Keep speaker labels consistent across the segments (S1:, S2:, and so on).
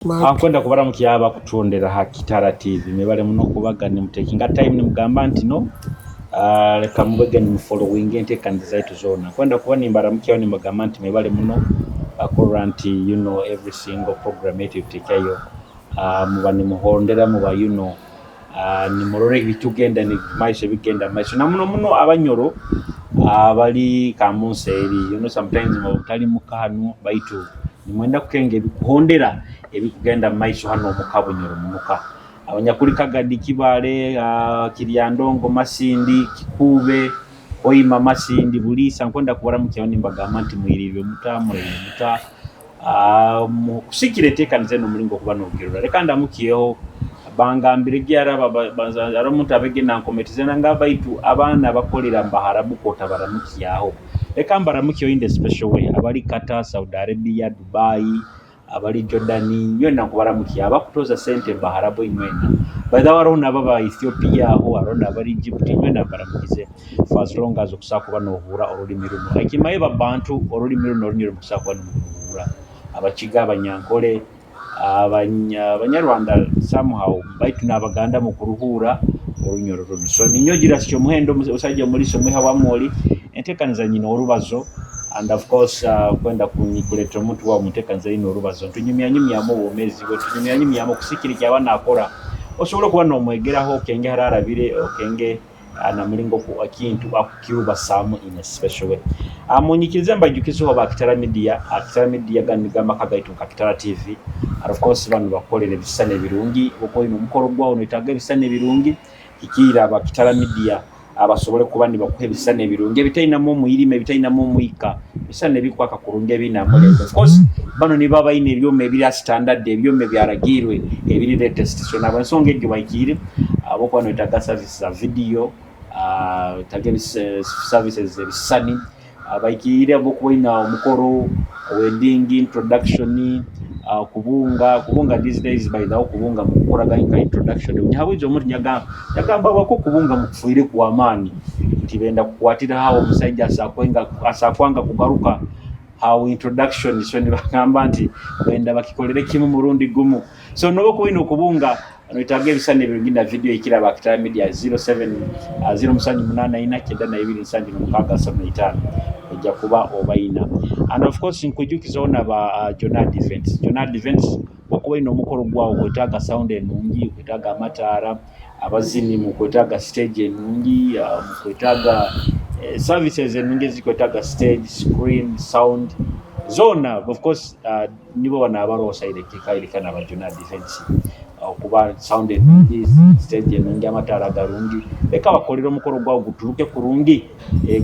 S1: Nkwenda kubaramukia abakutondera ha Kitara TV. Mwebale muno kubaga nimutekinga time nimugamba nti no leka mubege nimufollowinga enteekaniza zaitu zoona. Nkwenda kuba nimbaramukyaho nimbagamba nti mwebale muno kurora nti every single program ei tuteekayo muba nimuhondera, muba nimurora ebitugenda mumaiso, ebigenda mumaiso, na muno muno Abanyoro abali kamunsi eri. Sometimes muba mutali muka hanu, baitu nimwenda kukenga ebikuhondera ebikugenda mumaiso hanu omuka Bunyoro munuka. Abanyakuli Kagadi, Kibaale, Kiryandongo, Masindi, Kikuube, Hoima, Masindi, Buliisa, nkwenda kubaramukyaho nimbagamba nti mwiriirwe muta, muraire muta kusikira enteekaniza enu omulingo okuba nogirora. Leka ndamukyeho bangambire gye hariho omuntu abege nankometize nangamba, baitu abaana abakolera Mbaharabu kwotabaramukyaho. Leka mbaramukyeho in the special way abali Qatar, Saudi Arabia, Dubai, abali Jordan, nywena nkubaramukya, abakutoza sente Mbaharabu inywena. By the way, hariho nabo aba Ethiopia aho, hariho nabari Egypt, nywena mbaramukize for as long as okusobola kuba nohuura orulimi runo. Ekimaye babantu orulimi runo orunyoro mukusobola kuba nimuruhuura. Abakiga, Abanyankole, Abanyarwanda somehow, baitu n'Abaganda mukuruhuura orunyoro runu. So ninyowe Julius Kyomuhendo, omusajja omuliisa omwiha wa Mwoli, enteekaniza nyine orubazo, and of course kwenda kuleetera omuntu waawe omu nteekaniza eine orubazo. Ntunyumyanyumyamu obwomeezi bwe, tunyumyanyumyamu okusikira eki aba naakora, osobole okuba noomwegeraho, okenge hali arabire, okenge na mulingo ekintu akukirubasaamu in a special way. Munyikirize mbaijukizeho ba Kitara Media. Kitara Media ganu nigo amaka gaitu nka Kitara TV. And of course banu bakukolera ebisisani ebirungi. Obu okuba oine omukoro gwawe noetaaga ebisisani ebirungi, hikiira aba Kitara Media abasobole kuba nibakuha ebisisani ebirungi ebitainamu omwirima, ebitainamu omwika, ebisisani ebikwaka kurungi ebiine amulembe. Of course banu nibo abaine ebyoma ebiri ha standard, ebyoma ebyaragiirwe ebiri latest. So nahabw'ensonga egyo bahikiire ahabw'okuba noetaaga service za video, oetaaga services z'ebisisani, bahikiire ahabw'okuba oine omukoro, wedding, introduction, kubunga, kubunga these days by the way okubunga mukukoraga nka introduction. Habwija omuntu yagamba habwaki okubunga mukufiire kw'amaani, nti benda kukwatira aho omusaija asakwanga kugaruka ha introduction, so nibagamba nti benda bakikolere kimu murundi gumu. So nobu okuba oine okubunga noetaaga ebisisani ebirungi na video, hikira aba Kitara Media 07 0784 92 76 35, ojja kuba obaina. And of course nkwijukizaho naba Jonad Events. Jonad Events, okuba oine omukoro gwawe okwetaaga sound enungi, okwetaaga amataara, abazini, mukwetaaga stage enungi, mukwetaaga services enungi ezikwetaaga stage, screen, sound zoona, of course nibo bano abaroosa ireka aba Jonad Events okuba sound enungi, stage enungi, amataara garungi. Leka bakolere omukoro gwawe guturuke kurungi,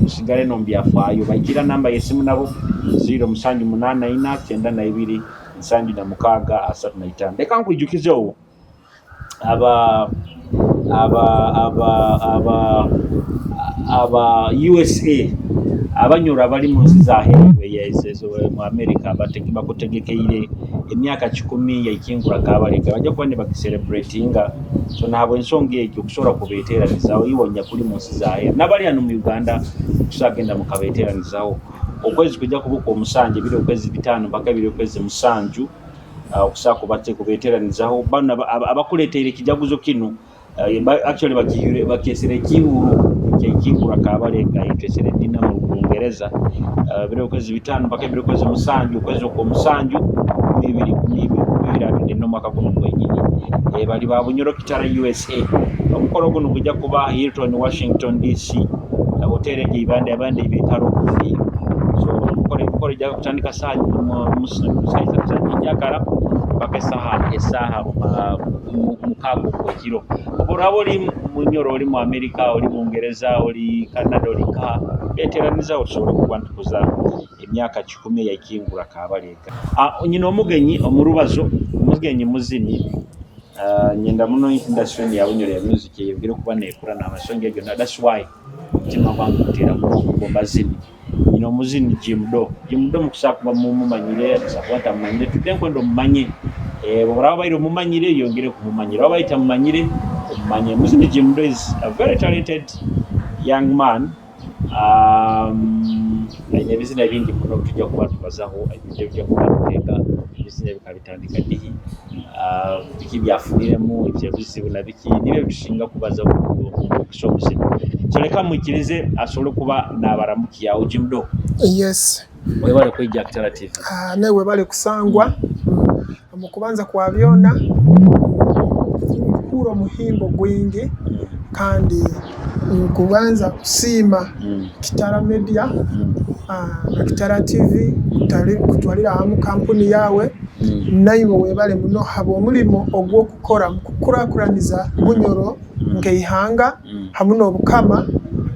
S1: gusigale n'omu byafaayo. Baikira namba y'esimu nabo 0784 92 76 35. Leka nkwijukizeho aba USA, Abanyoro abali mu nsi za heeru ezo mu America bakutegekeire emyaka 100 yaikingura Kabalega, bajja kuba nibagiselebratinga. So nahabw'ensonga egyo okusobora kubeeteranizaho iwe onyakuli mu nsi za heeru n'abali hanu mu Uganda, kusobora kugenda mukabeeteranizaho. Okwezi kwijja kuba okw'omusanju, ebiro okwezi 5 mpaka ebiro okwezi 7, okusobora kubeeteranizaho. Banu abakuleeteire ekijaguzo kinu actually bakyesere ekiihuro kyaikingura Kabalega, twesere dinner mu Rungereza, ebiro okwezi 5 mpaka ebiro okwezi 7, okwezi okw'omusanju, 2024, omwaka gunu gwenyini. Bali ba Bunyoro Kitara USA. Omukoro gunu gwijja kuba Hilton, Washington DC, hoteeri egi abandi beeta Rockville. So emikoro ejja kutandika saaha 3 za nyenkyakara mpaka esaaha 6 ogw'ekiro. Obu oraaba oli Munyoro, oli mu America, oli Bungereza, oli Canada, oli nkaha, beeteranizaho tusobole kuba nitukuza emyaka 100 eyaikingura Kabalega. Nyine omugenyi omu rubazo, omugenyi muzini. Nyenda muno industry enu ya Bunyoro ya music eyongere okuba neekura, nahabwensonga egyo that's why omutima gwange guteera muno okugomba bazini. Nyine omuzini Jim Doe. Jim Doe mukusobola kuba mumumanyire, musobola kuba ntamumanyire, today nkwenda omumanye. Obu oraaba obaire omumanyire oyongere kumumanyira, oba obaire otamumanyire omumanye. Omuzini Jim Doe is a very talented young man. Aine ebizina bingi muno ebitujja kuba nitubazaho, ebitujja kuba nituteeka. Ebizina bikabitandika dihi, biki byafuniremu, ebizibu na biki, nibyo bitusinga kubaza omukisa omuzima. So leka mwikirize asobole kuba nabaramukyaho. Jim Do.
S2: Yes.
S1: Webale kwija Kitara TV.
S2: Nawe webale kusangwa. Omu kubanza kwa byona, nkukuura omuhimbo gwingi kandi nkubanza kusiima Kitara Media na Kitara TV kutwalira hamu kampuni yawe. Naiwe webale muno habw'omulimo ogw'okukora mukukurakuraniza Bunyoro nk'eihanga hamu n'Obukama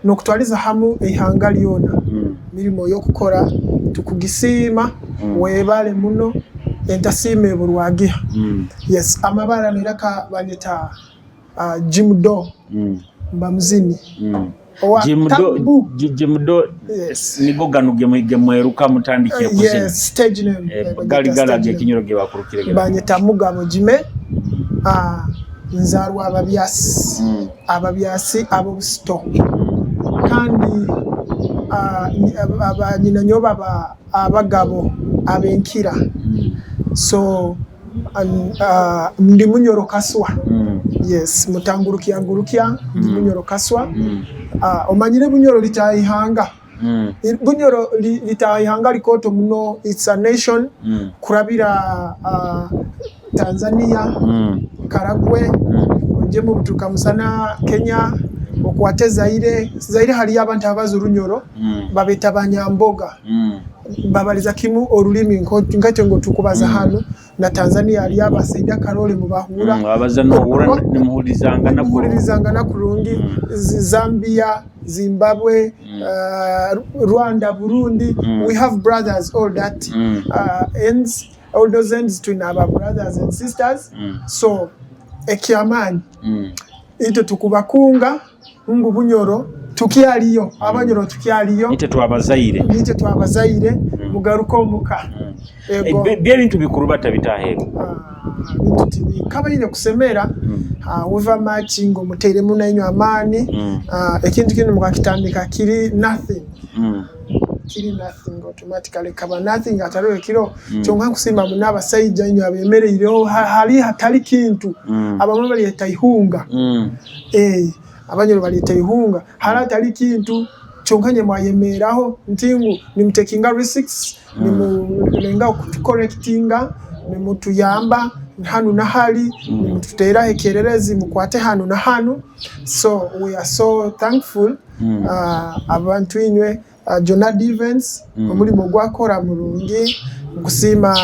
S2: n'okutwaliza hamu eihanga lyona. Mirimo y'okukora tukugisiima, webale muno, entasiima eburwagiha. Yes, amabara niraka banyeta Jim Do, mba muzini owa
S1: Jim Do,
S2: Tabu.
S1: Jim Do.
S2: Yes.
S1: Nigo ganu gemweruka mutandikiye kuzina?
S2: Yes, stage name.
S1: Gali
S2: Banyeta
S1: gala
S2: stage name.
S1: Gekinyoro gebakurukire?
S2: Banyeta Mugabo Jime, nzarwa Ababyasi, Ababyasi ab'Obusito, kandi abanyina nyowe baba Abagabo ab'Enkira. So ndi Munyoro Kaswa. Yes, mutangurukya gurukya, ndi Munyoro Kaswa. Omanyire Bunyoro litaaha ihanga. Bunyoro litaaha ihanga likooto muno, it's a nation kurabira Tanzania, Karagwe, ojye mu Buturuka Musana, Kenya, okwate Zaire. Zaire hariyo abantu ababaza Orunyoro, babeta Banyamboga. Babaliza kimu orulimi nkaitwe ngu tukubaza hanu. Na Tanzania hariyo abasaija Karole mubahura.
S1: Abaza nohura nimuhurizangana kurungi.
S2: Muhulirizangana kurungi. Zambia, Zimbabwe, Rwanda, Burundi, we have brothers all that ends, all those ends twine aba brothers and sisters. So ekyamaani itwe tukubakunga ngu Bunyoro tukyaliyo, Abanyoro tukyaliyo.
S1: Nitwe twabazaire.
S2: Nitwe twabazaire, mugaruke omuka. Ego.
S1: Byebintu bikuru batabitaheeru.
S2: Bintu tibikabaire kusemera however much ngu muteiremu nainywe amaani. Ekintu kinu mukakitandika kiri nothing. Kiri nothing, automatically kaba nothing, hatariho ekiro. Kyonka nkusiima muno abasaija inywe abemereireho hali hatali kintu. Abamwe baryeta ihunga. Abanyoro baryeta ihunga hali hatali kintu, kyonka nye mwayemeeraho nti ngu nimutekinga risks, nimulengaho kutucorrectinga, nimutuyamba hanu na hali, nimututeraho ekyererezi mukwate hanu na hanu. So we are so thankful. Abantu inywe, Jonah Divens, omulimo gwakora murungi. Nkusiima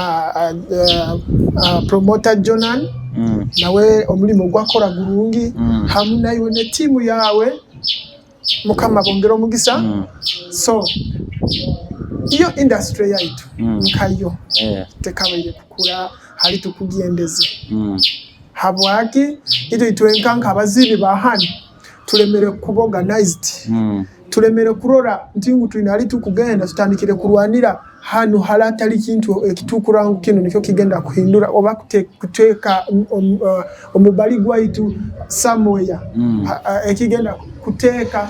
S2: promoter Jonan, nawe omulimo gwakora gurungi, hamu naiwe ne tiimu yawe. Mukama bongere omugisa. So iyo industry yaitu nkayo tekabaire kukura hali tukugyendeze. Habwaki? Itwe itwenka nk'abaziini ba hanu tulemere kuba organized, tulemere kurora nti ngu twine hali tukugenda. Tutandikire kurwanira hanu hali hatali kintu ekitukura ngu kinu nikyo kigenda kuhindura oba kuteeka omubali gwaitu somewhere, ekigenda kuteeka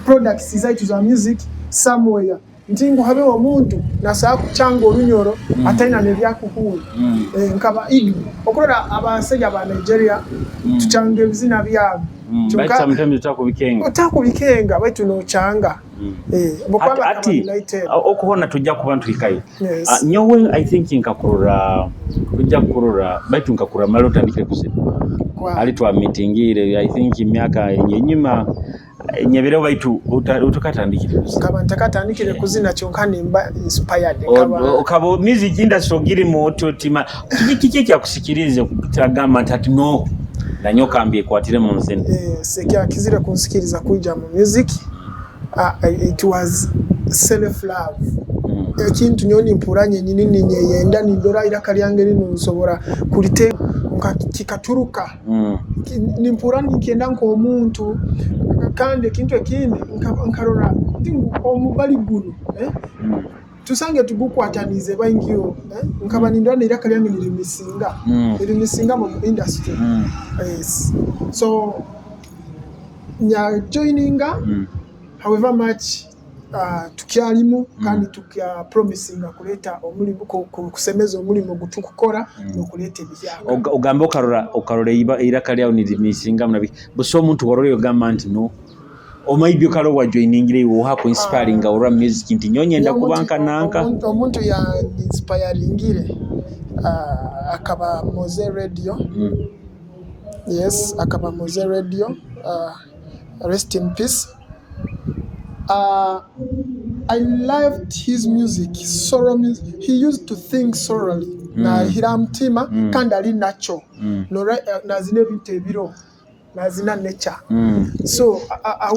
S2: products zaitu za music somewhere, nti ngu habeho omuntu nasobola kucanga Orunyoro atalina n'ebyakuhuura. Nkaba Igbo, okurora abasaija ba Nigeria tucanga ebizina byabo.
S1: Baitu
S2: Kyonka
S1: sometimes otakubikenga.
S2: Otakubikenga, baitu nocanga. Bwokuba
S1: Ati,
S2: bakaba
S1: ati
S2: united.
S1: Okuhona tujja kuba ntuhikayo.
S2: Yes.
S1: Nyowe I think nkakurora, tujja kukurora, baitu nkakurora mali otandikire kuzina. Ali twamitingire, I think emyaka enyuma nyebireho, baitu utakatandikire kuzina.
S2: Nkaba ntakatandikire kuzina, kyonka nimba inspired, nkaba
S1: Okaba music industry ogirimu otima. Kiki ekyakusikirize kutagamba nti ati no nanyoka mbyekwatire mu nzina?
S2: Yes, ekyakizire kunsikiriza kwija mu music, it was self love. Ekintu nyowe nimpurra nyenyini ninyeyenda, nindora iraka lyange linu nsobora kurite nka kikaturuka. Nimpurra ninkyenda nk'omuntu. Kandi ekintu ekindi nkarora nti ngu omubali gunu tusange tugukwataniize baingiho, nkaba nindora n'iraka lyange nirimisinga, nirimisinga mu industry. Yes. So nyajoininga however much. Tukyalimu kandi tukya promisinga kuleeta omulimu, kusemeza omulimu gutukukora n'okuleeta ebihyaka.
S1: Ogambe okarora eiraka lyawe nirimisinga munabi busa omuntu warora ogamba nti no omaibyo kale wajoiningire iwe oha kuinspiringa olwa music nti nyonyenda kuba nka nanka.
S2: Omuntu yainspiringire akaba Mowzey Radio. Yes, akaba Mowzey Radio, rest in peace. I loved his music, sorrow music. He used to think sorrowly, nahira mutima kandi ali nakyo. Nazina ebintu ebiro nazina nature. So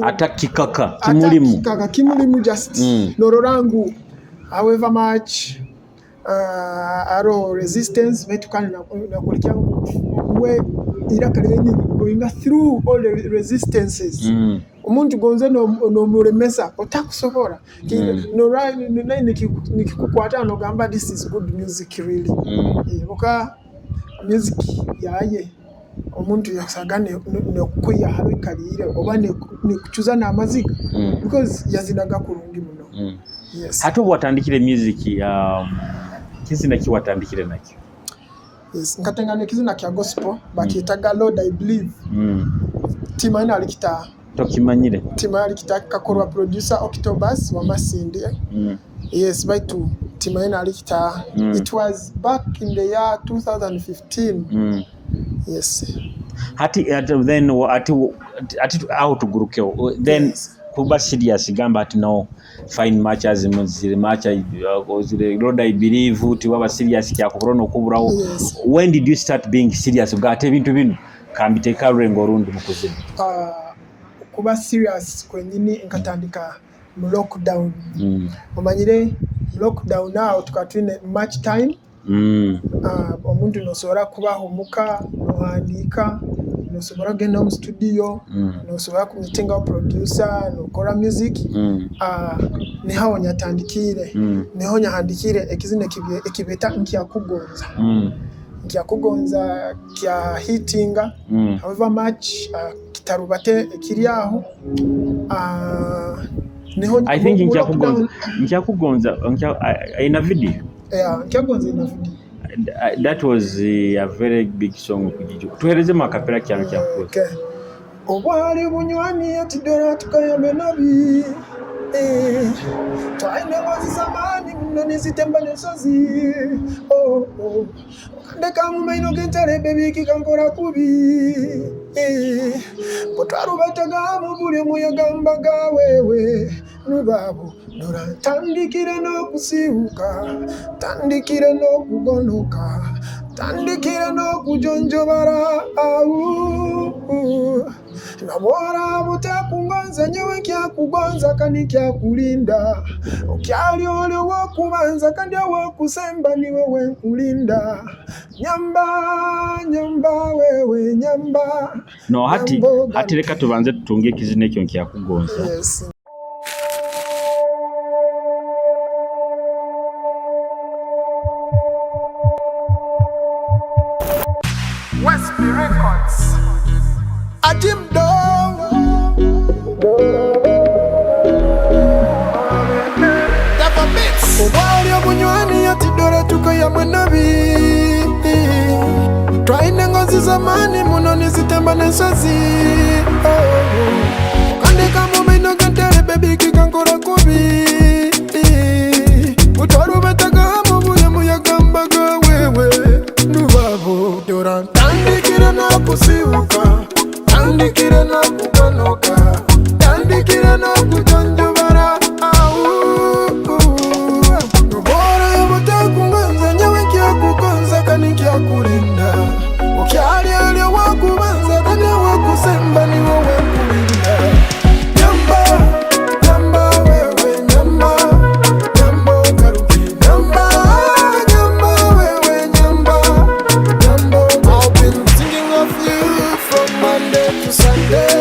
S1: Atakikaka kimulimu.
S2: Atakikaka kimulimu just norora ngu however much aro resistance baitu kandi nakurekya we iraka lyeni going through all the resistances. Omuntu gonze nomuremesa otakusobola. Nikikukwata nogamba this is good music really. Oka music yaye omuntu yasaga nekukuya haro ikalire oba nekuchuza n'amaziga because yazinaga kurungi muno. Yes.
S1: Hati obu watandikire music, kizina ki watandikire nakyo?
S2: Yes, nkatengana ekizina kya gospel bakiyitaga Lord I Believe. Timanyi alikita.
S1: Tokimanyire.
S2: Timanyi alikita, kakorwa producer Octobus wa Masindi. Yes, baitu timanyi alikita. It was back in the year 2015. Yes.
S1: Hati then ati aho tugurukeho then.
S2: Yes.
S1: Kuba serious gamba ati no fine matches zire match zire Lord I Believe ti waba serious kyakubura nokuburaho.
S2: Yes.
S1: When did you start being serious ugate ebintu bino kambiteeka rulengo orundi mu kuzina?
S2: Kuba serious kwenyini nkatandika mu lockdown. Omanyire lockdown aho tukaba twine much time. Omuntu nosobora kubaho muka nohandiika, nosobora kugenda omu studio, nosobora kumitingaho producer nokora music. Niho nyatandikiire. Niho nyahandikiire ekizina ekibeta Nkyakugonza. Nkyakugonza kya hitinga. However much kitarubate ekiri aho, niho
S1: I think
S2: mu
S1: Nkyakugonza
S2: lockdown.
S1: Nkyakugonza ina video.
S2: Yeah, Nkyakugonza ina video.
S1: That was a very big song kujiju. Tuhereze acapella kyano Nkyakugonza.
S2: Okay. Obwali bunywani atidora tukayambe nabi. Twaine ngozi zamani muno nizitemba n'ensozi. Oh, oh. Okandeka mu maino g'entale baby kikankora kubi. Bwe twarubataga mu buli muyagambaga wewe nubabo dora ntandikire n'okusiiwuka, ntandikire n'okugonoka, ntandikire n'okujonjobala awu nabwora butakugonza nyowe nkyakugonza kandi nkyakulinda okyali oli owokubanza kandi owokusemba ni wewe nkulinda nyamba nyamba wewe nyamba.
S1: No hati
S2: Nyamboga.
S1: Hati reka tubanze tutunge ekizina ekyo Nkyakugonza.
S2: Yes. Westby Records. Ajim Dong. Dava Beats. Obwali obunywani atidore tukayamwe nabi. Twaine ngozi zamani muno nizitemba n'ensozi. Oh. Okandeka mu maino g'entale baby kikankora kubi. Utwarubetaga mu buli muyagambaga wewe nubabo dora ntandikire n'okusiiwuka, ntandikire n'okugonoka, ntandikire n'okujonjobala awu nobora butakugonza nyowe nkyakugonza kandi nkyakulinda okyali oli owokubanza kandi owokusemba ni wowe nkulinda nyamba nyamba wewe nyamba nyamba ogaruke nyamba nyamba wewe nyamba nyamba. I've been thinking of you from Monday to Sunday.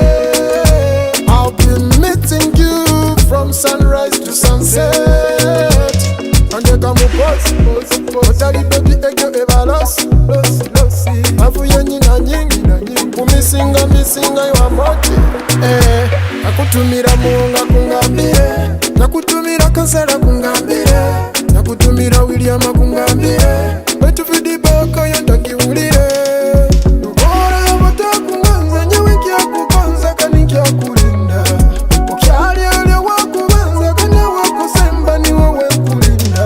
S2: I've been meeting you from sunrise to sunset. Andeka muposi otali baby ekyo ebalosi losi losi avuye nyina nyingi na nyingi kumisinga misinga ywa moti eh, akutumira munga kungambire.
S3: Nyakutumira kansala kungambire, nyakutumira William akungambire, baitu feedback yo ntagiwulire. Ora batakuganza, nyewe nkyakugonza kandi nkyakulinda. Okyali oli owakubanza kandi owakusemba, ni wowe nkulinda.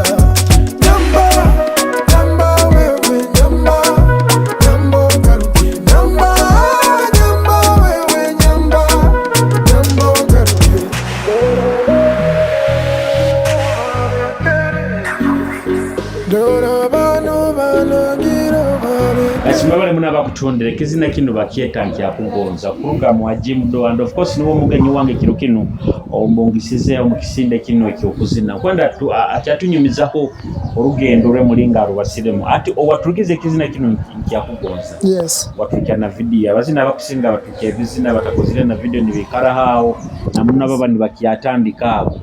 S3: Nyamba, nyamba wewe, nyamba, nyamba ogaruke. Nyamba, nyamba wewe, nyamba, nyamba ogaruke. Dora bano banagira bare.
S1: Mwebale muno abakutondera. Ekizina kinu bakyeta Nkyakugonza, kuruga mu Jimdo, and of course niwo mugenyi wange kiro kinu ombungisize omu kisinde kinu ekyokuzina kwenda akyatunyumizaho orugendo rwe mulinga arubasiremu ati owaturukize ekizina kinu Nkyakugonza. Waturukya na video. Abazina abakusinga baturukya ebizina batakozire na video, nibikaraho aho namuno baba nibakyatandika abo.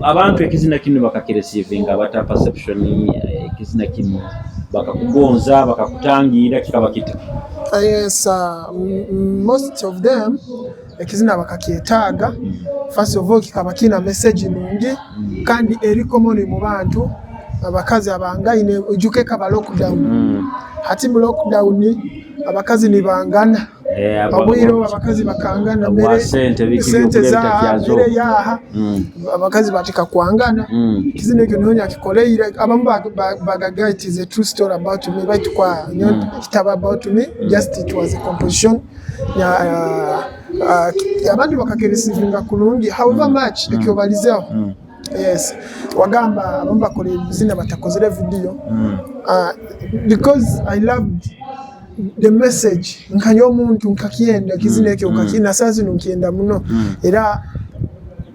S1: Abantu ekizina kinu bakakireceivinga bata? Perception, ekizina kinu bakakugonza, bakakutangira, kikaba kita?
S2: Yes, most of them ekizina bakakyetaaga. First of all, kikaba kina message nungi kandi eri common mu bantu, abakazi abangaine. Ojuke kaba lockdown. Hati mu lockdown abakazi nibangana. Obwire obwo abakazi bakangana.
S1: Bwa
S2: Mere
S1: sente biki
S2: sente
S1: byokulya
S2: zaha
S1: bitakyazo.
S2: Mere yaha. Abakazi batika kwangana. Kizina ekyo niho nyakikoleire. Abamu bagaga it is a true story about me, baitu kwa kitaba about me, just it was a composition ya abandi bakakireceivinga kulungi. However much ekyobalizeho. Yes, wagamba abamu bakora ebizina batakozere video. Because I loved the message, nkanye omuntu nkakyenda ekizina ekyo, nkakina saa zino nkyenda muno. Era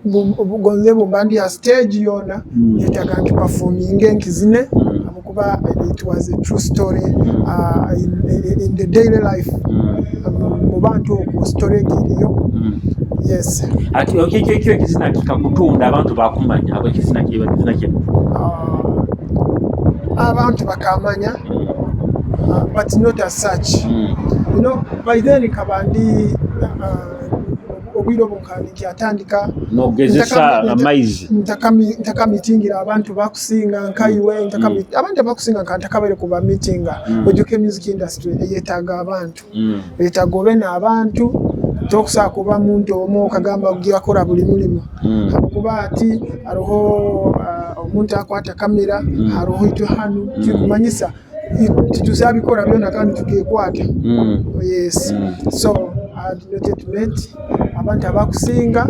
S2: bugonze bumba ndi ha stage yona, netaga nkiperforminge, nkizine, habwokuba it was a true story in the daily life. Mu bantu okwo story egiriyo. Yes.
S1: Ati okay, ekyo ekizina kikakutunda, abantu bakumanya abo ekizina kiba kizina kye?
S2: Abantu bakamanya, but not as such. By then kaba ndi obwire obwo nkaba nkyatandika.
S1: Nogezesa amaizi.
S2: Ntakamitingira abantu bakusinga nkaiwe, abantu abakusinga nka ntakabaire kuba mitinga. Ojuke music industry eyetaaga abantu. Eyetaaga obe n'abantu, tokusobola kuba muntu omu okagamba ogirakora buli mulimu. Habwokuba ati hariho omuntu akwata kamera, hariho itwe hanu tikumanyisa tituzabikora byona kandi tukekwata. Yes. So I did not yet met abantu abakusinga.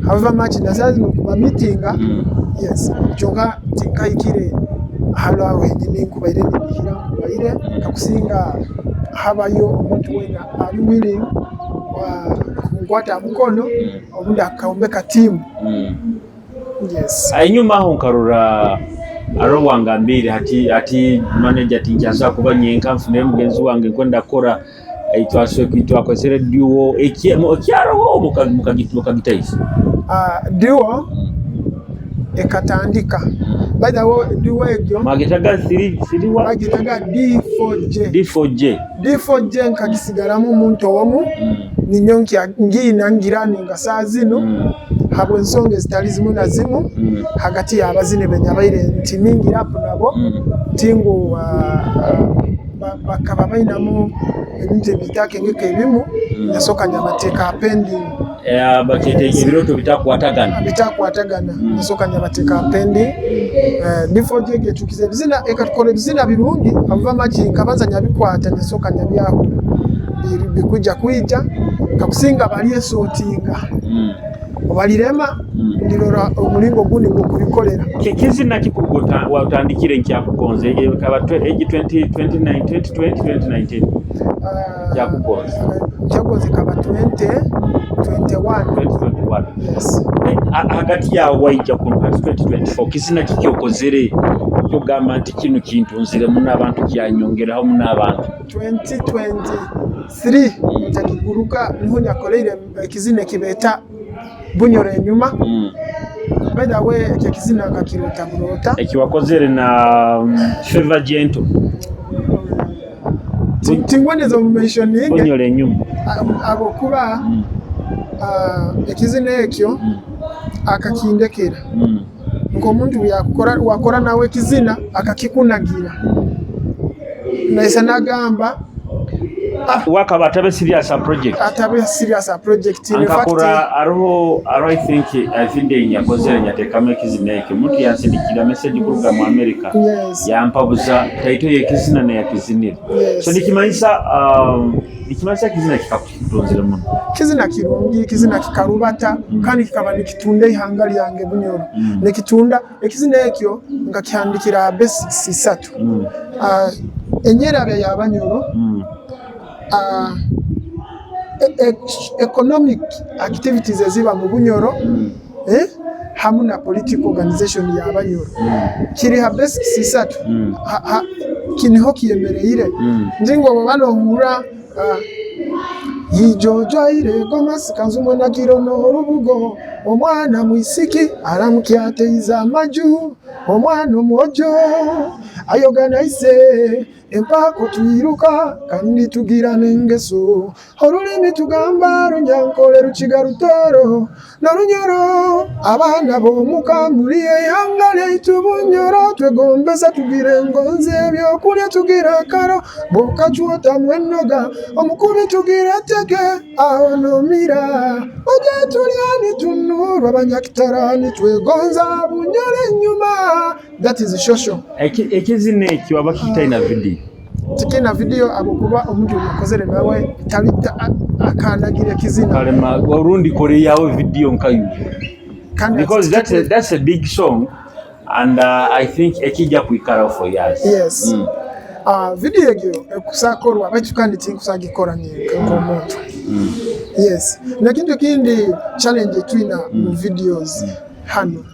S2: However much nasazi kuba mitinga. Yes, kyonka tinkahikire halo aho henyini nkubaire nibihira nkubaire kakusinga habayo omuntu wena ali willing kunkwata mukono obundi akaombeka tiimu. Yes.
S1: Enyuma aho nkarora aro wangambire hati ati manager tinkyasobola kuba nyenka, nfunire mugenzi wange nkwenda kukora, twakozere duo ekyaroho mukagitaisa.
S2: Duo ekatandika. By the way, duo egyo
S1: Mwagitaga siriwa?
S2: Bagitaga D4J.
S1: D4J.
S2: D4J nkagisigaramu omuntu omu. Ninyo ngiina ngiraninga saa zino habw'ensonga ezitali zimu na zimu hagati y'abazini benyabaire ntimingirapo nabo. Tingu bakaba bainamu ebintu ebitakengeka ebimu, nasooka nyabateeka pending.
S1: Bakyete ebiroto bitakwatagana.
S2: Bitakwatagana. Nasooka nyabateeka pending. D4J getukiza ebizina, ekatukora ebizina birungi. However much nkabanza nyabikwata, nasooka nyabyahura bikuja kwija kakusinga balyesotinga obalirema. Ndirora omulingo gundi gwokubikolera.
S1: Kizina kikuruga watandikire Nkyakugonza kaba egi 20 29 2020 2019? Nkyakugonza.
S2: Nkyakugonza ikaba 2021.
S1: 2021.
S2: Yes.
S1: Hagati yawe waija kuno hati 2024, kizina kiki okozere kyogamba nti kinu kintunzire muno abantu, kyanyongeraho muno abantu?
S2: 2023 ntakiguruka niho nyakoleire ekizina ekibeta Bunyoro Enyuma. By the way, ekyo ekizina nkakirota burota.
S1: Ekiwakozere na Favor Gentle?
S2: Tingwendeza omu mentioning.
S1: Bunyoro Enyuma.
S2: Habwokuba ekizina ekyo. Akakindekera nk'omuntu yakukora wakora nawe ekizina akakikunagira, naisa nagamba.
S1: Wakaba atabe serious a project.
S2: Atabe serious a project, in fact.
S1: Ankakora aroho I think nyakozere nyateekamu ekizina ekyo, omuntu yansindikira message kuruga mu America, yampabuza title y'ekizina neyakizinire. So nikimanyisa ekizina kikakutunzire muno.
S2: Kizina kirungi, kizina kikarubata kandi kikaba nikitunda ihanga lyange Bunyoro. Nikitunda ekizina ekyo nkakihandikira basics isatu. Enyerabya y'Abanyoro, economic activities eziba mu Bunyoro, hamu na political organization y'Abanyoro. Kiri ha basics isatu. Kiniho kiyemereire. Nzingo bwoba nohurra yijojoire gomasi kanzumwe na kirono orubugo, omwana mwisiki aramukyateiza amaju, omwana omwojo ayoganaise empako, twiruka kandi tugira n'engeso, orulimi tugamba Runyankole, Rukiga, Rutoro n'Orunyoro, abaana b'omuka muri eihanga lyaitu Bunyoro, twegombesa tugira engonzi, ebyokulya tugira akaro bukacwota mwenoga omukubi tugira eteke aho nomira oje tulya nitunurwa abanyakitara nitwegonza Bunyoro enyuma. That is social.
S1: Ekizina ekyo aba kitalina video?
S2: Tikina video ahabwokuba omuntu yakozere nawe tali akanagira ekizina.
S1: Kalema orundi kore yawe video nkayo.
S2: Kandi
S1: because that's a big song and I think ekijja kwikaraho for years.
S2: Yes. Video egyo ekusakorwa baitu kandi tinkusagikora nyenka nk'omuntu. Yes, nekintu ekindi challenge twina mu videos hano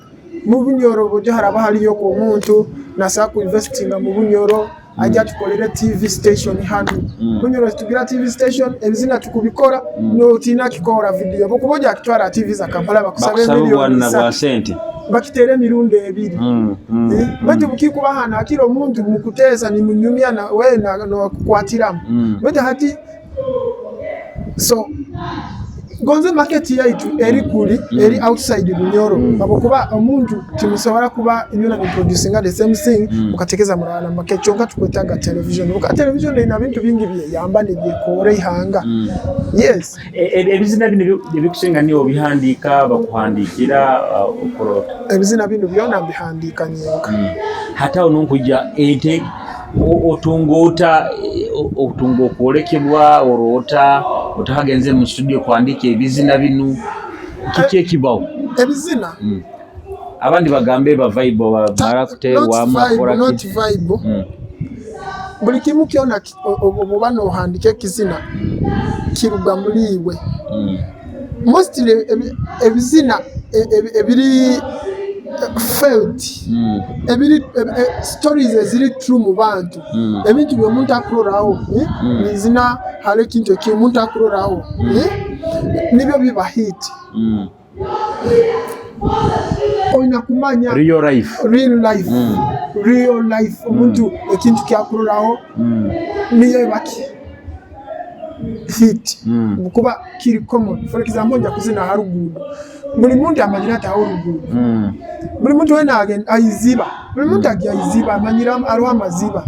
S2: mu Bunyoro, buryo haraba hariyo ku omuntu nasobola kuinvestinga mu Bunyoro, ajya tukolere TV station hano. Bunyoro tugira TV station, ebizina tukubikora notina kikora video bukuba ojja kitwara TV za Kampala bakusaba
S1: bakusaba
S2: emiliyoni
S1: obwana bwa
S2: 3
S1: sente.
S2: Bakitere emirundi 2. Baitu bukikuba hano akira omuntu mukuteesa nimunyumya na we nokukwatiramu. Baitu hati so gonze market yaitu eri kuli eri outside Bunyoro, habwokuba omuntu timusobola kuba inyona muproducinga the same thing mukatekeza murana market. Kyonka tukwetaga television, buka television erina bintu bingi byeyamba nebyekora ihanga. Yes.
S1: Ebizina bino ebikusinga niwe obihandiika, bakuhandiikira, okorota?
S2: Ebizina bino byona mbihandiika nyenka.
S1: Hati awo nonkujja ente otunga ota otunga okwolekebwa, oroota otakagenze mu studio kuhandika ebizina binu? Kiki ekibaho?
S2: Ebizina
S1: Abandi bagambe ba vibe bamara kuteerwamu
S2: not vibe,
S1: akora
S2: not
S1: ki?
S2: Vibe. Buli kimu kyona oba nohandika ekizina kiruga muri iwe. Mostly ebizina ebiri felt, ebiri stories eziri true mu bantu, ebintu byomuntu akuroraho, eh? Nizina hariho ekintu eki omuntu akuroraho, eh? Nibyo biba hit. Olina kumanya
S1: real life.
S2: Real life. Real life, omuntu ekintu kyakuroraho niyo ebaki hit kuba kiri common. For example, nja kuzina aha ruguudo, buli muntu amanyire ati aho oruguudo, buli muntu wena aiziba, buli muntu ajya aiziba amanyire hariho amaziba.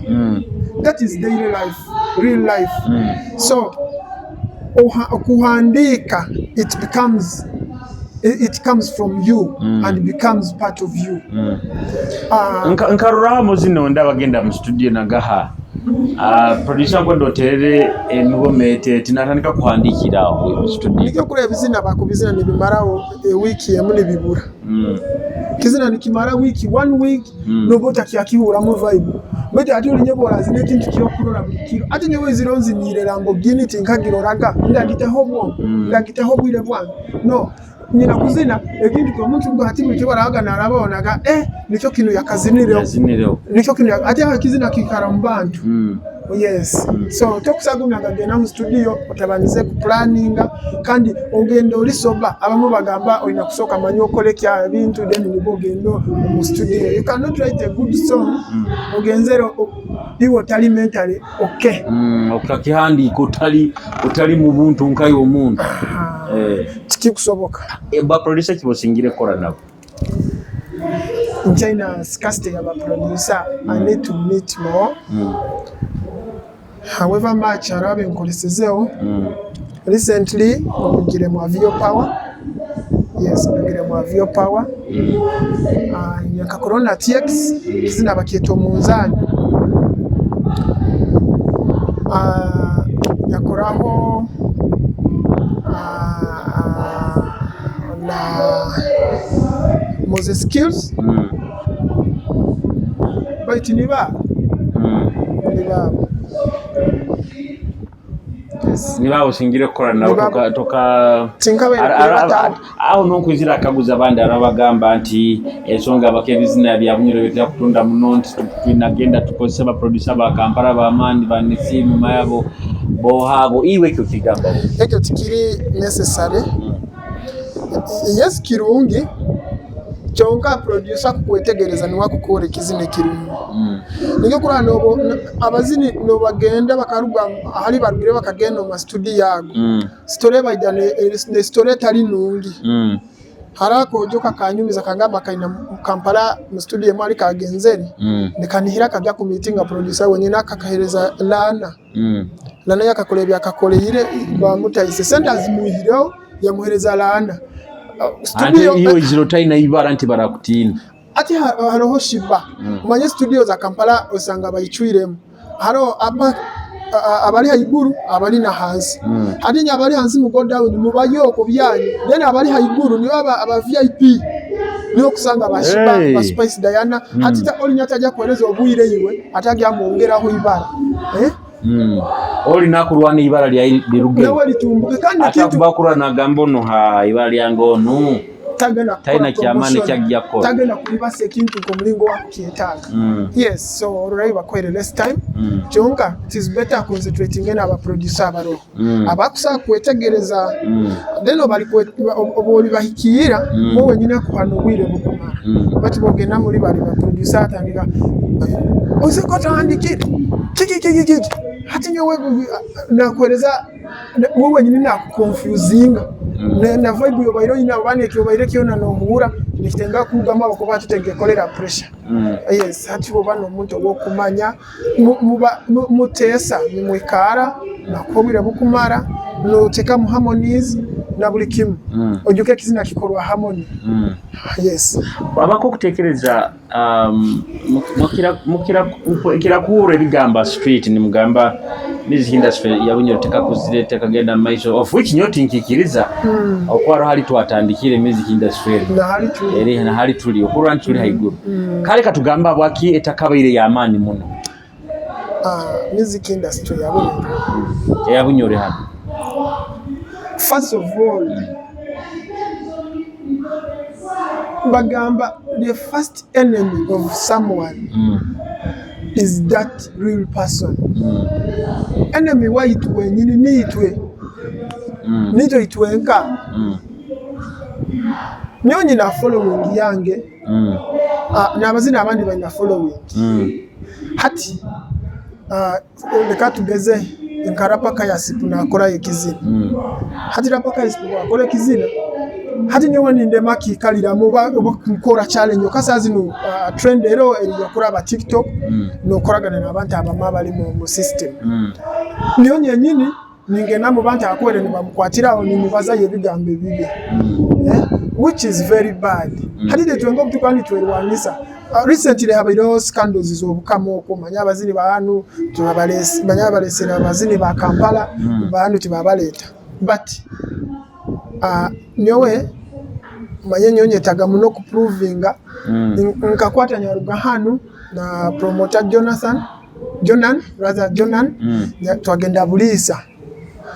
S2: That is daily life, real life. So okuhandika it comes from you and becomes part of you.
S1: Nkaruramu zino ndaba genda mu studio nagaha producer nkwenda oterere emigoma ete natandika kuhandikira awo mu studio.
S2: Nikyo kuri ebizina bakubizina nibimaraho ewiki emu nibibura. Kizina nikimara wiki, one week, noba otakyakihuramu vibe, baitu ate olinye bworazina ekintu kyokurora buli kiro. Ate nyowe ziro nzinire Lamborghini tinkagiroraga, ndagitaho obwongo, ndagitaho obwire bwange no nyina kuzina ekintu kyomuntu bwo hati buli kibarahaga narabonaga nikyo kinu yakazinireho.
S1: Yazinireho.
S2: Nikyo kinu ate aho ekizina kikara mu bantu. Yes, so tokusagumya gagenda mu studio otabanize kuplanninga, kandi ogenda oli sober. Abamu bagamba olina kusooka manya okole kya ebintu, then nibwo ogenda mu studio. You cannot write a good song ogenzere iwe otali mentally okay.
S1: Okakihandiika otali mu buntu nkayo omuntu.
S2: Tikikusoboka.
S1: Ba producer kibosingire kukora nabo?
S2: Nchaina scarcity ya ba producer. I need to meet more. However much hariho abinkoresezeho. Recently ndugire mu Avio Power. Yes, ndugire mu Avio Power. Nka Corona TX, ekizina bakyeta Omunzaani. Nyakoraho na Moses Skills, baitu nibaabo, nibaabo. Yes.
S1: Niba osingire kukora nabo?
S2: Nibaabo.
S1: Toka
S2: Tinkabaire kwebataho.
S1: Aho nonkwizira akaguza abandi arabagamba nti ensonga abaka ebizina bya Bunyoro bitera kutunda muno, nti twinagenda tukozesa ba producer ba Kampala b'amaani banisimu mayabo bohabo. Iwe ekyo kigamba?
S2: Ekyo tikiri necessary. Yes, kirungi, kyonka producer kukwetegereza niwe akukora ekizina ekirungi. Nikyo kurora nobo abazini nobagenda bakaruga ahari barugire bakagenda omu studio ago, story baija ne story etari nungi. Hariho akojo kakanyumiza kangamba kaina mu Kampala mu studio emwe ahari kagenzere, nikanihira kajya kumitinga producer wenyine, akakahereza laana. Laana yakakora ebi akakoreire, bamutayise sente azimwihireho, yamuhereza laana.
S1: Ante
S2: Studio
S1: iwe iziro taina ibara nti barakutiina.
S2: Ati hariho shiba. Omanye studio za Kampala osanga bayicwiremu, hariho abari haiguru, abari na hansi. Hati nye abari hansi mu go down mubayo okwo byanyu, then abari haiguru nibo aba VIP, niho kusanga ba Shiba, ba Spice Diana. Hati olinya atajya kuhereza obwire iwe atajya mwongeraho ibara, eh?
S1: Oli nakurwana ibara lya liruge.
S2: Nawe litumbuke kandi ekintu
S1: Atakuba kurwana agamba ono ha ibara lyange onu
S2: tagenda kukora
S1: talina kyamaani
S2: promotion.
S1: kyajja kukola.
S2: Tagenda kulibasa ekintu nk'omulingo wakukyetaaga. Yes, so olurayi bakwere less time. Kyonka it is better concentrating n'aba producer abaroho abakusobola kwetegereza, then oba olibahikiira bo wenyine akuhana obwire bukumara. Bati bogenda muri bari ba producer, atandika ozeko otandikire kiki kiki kiki, hati nyowe nakuhereza we wenyine nakuconfusinga na vibe yobaire oyine abo baana, ekyobaire kyona nohuura nikitenga kurugamu abakuba tutengekolera pressure. Yes, hati oba n'omuntu ow'okumanya muteesa, nimwikara nakuha obwire bukumara, noteekamu harmonies na buli kimu. Ojuke ekizina kikorwa harmony. Yes.
S1: Abako okutekereza mukira kuwura ebigamba street nimugamba music industry ya Bunyoro tekakuzire, tekagenda mu maiso, of which nyo tinkikiriza. Okwaro hali twatandikire music industry eri
S2: nahali tuli.
S1: Eri nahali tuli, okurwa nti tuli haiguru. Kale katugamba bwaki etakabaire y'amaani muno?
S2: Music industry ya Bunyoro.
S1: Eya Bunyoro hano.
S2: First of all, bagamba the first enemy of someone is that real person. Enemy waitu wenyini niitwe. Nitwe itwenka. Nyowe nyina following yange. N'abazina abandi balina following. Hati leka tugeze nka Rapa Kayasipu nakora ekizina. Hati Rapa Kayasipu bwakora ekizina, hati nyowe nindema kiikaliramu oba nkora challenge okasa zino trend ero eri yokuraba TikTok, nokoragana n'abantu abamu abali mu system. Niyo nyenyini ningenda mu bantu abakwere nibamukwatiraho, nimubazayo ebigambo ebibi, eh? Which is very bad. Hati tetwenga obutukuba nitwerwanisa. Recently habaireho scandals z'obukama okwo, manya abazini ba hanu tubabalese, manya abalesera abazini ba Kampala, ba hanu tibabaleeta. But nyowe manye nyowe nyetaga muno kuprovinga. Nkakwata nyaruga hanu na promoter Jonathan, Jonan, rather Jonan, twagenda Buliisa,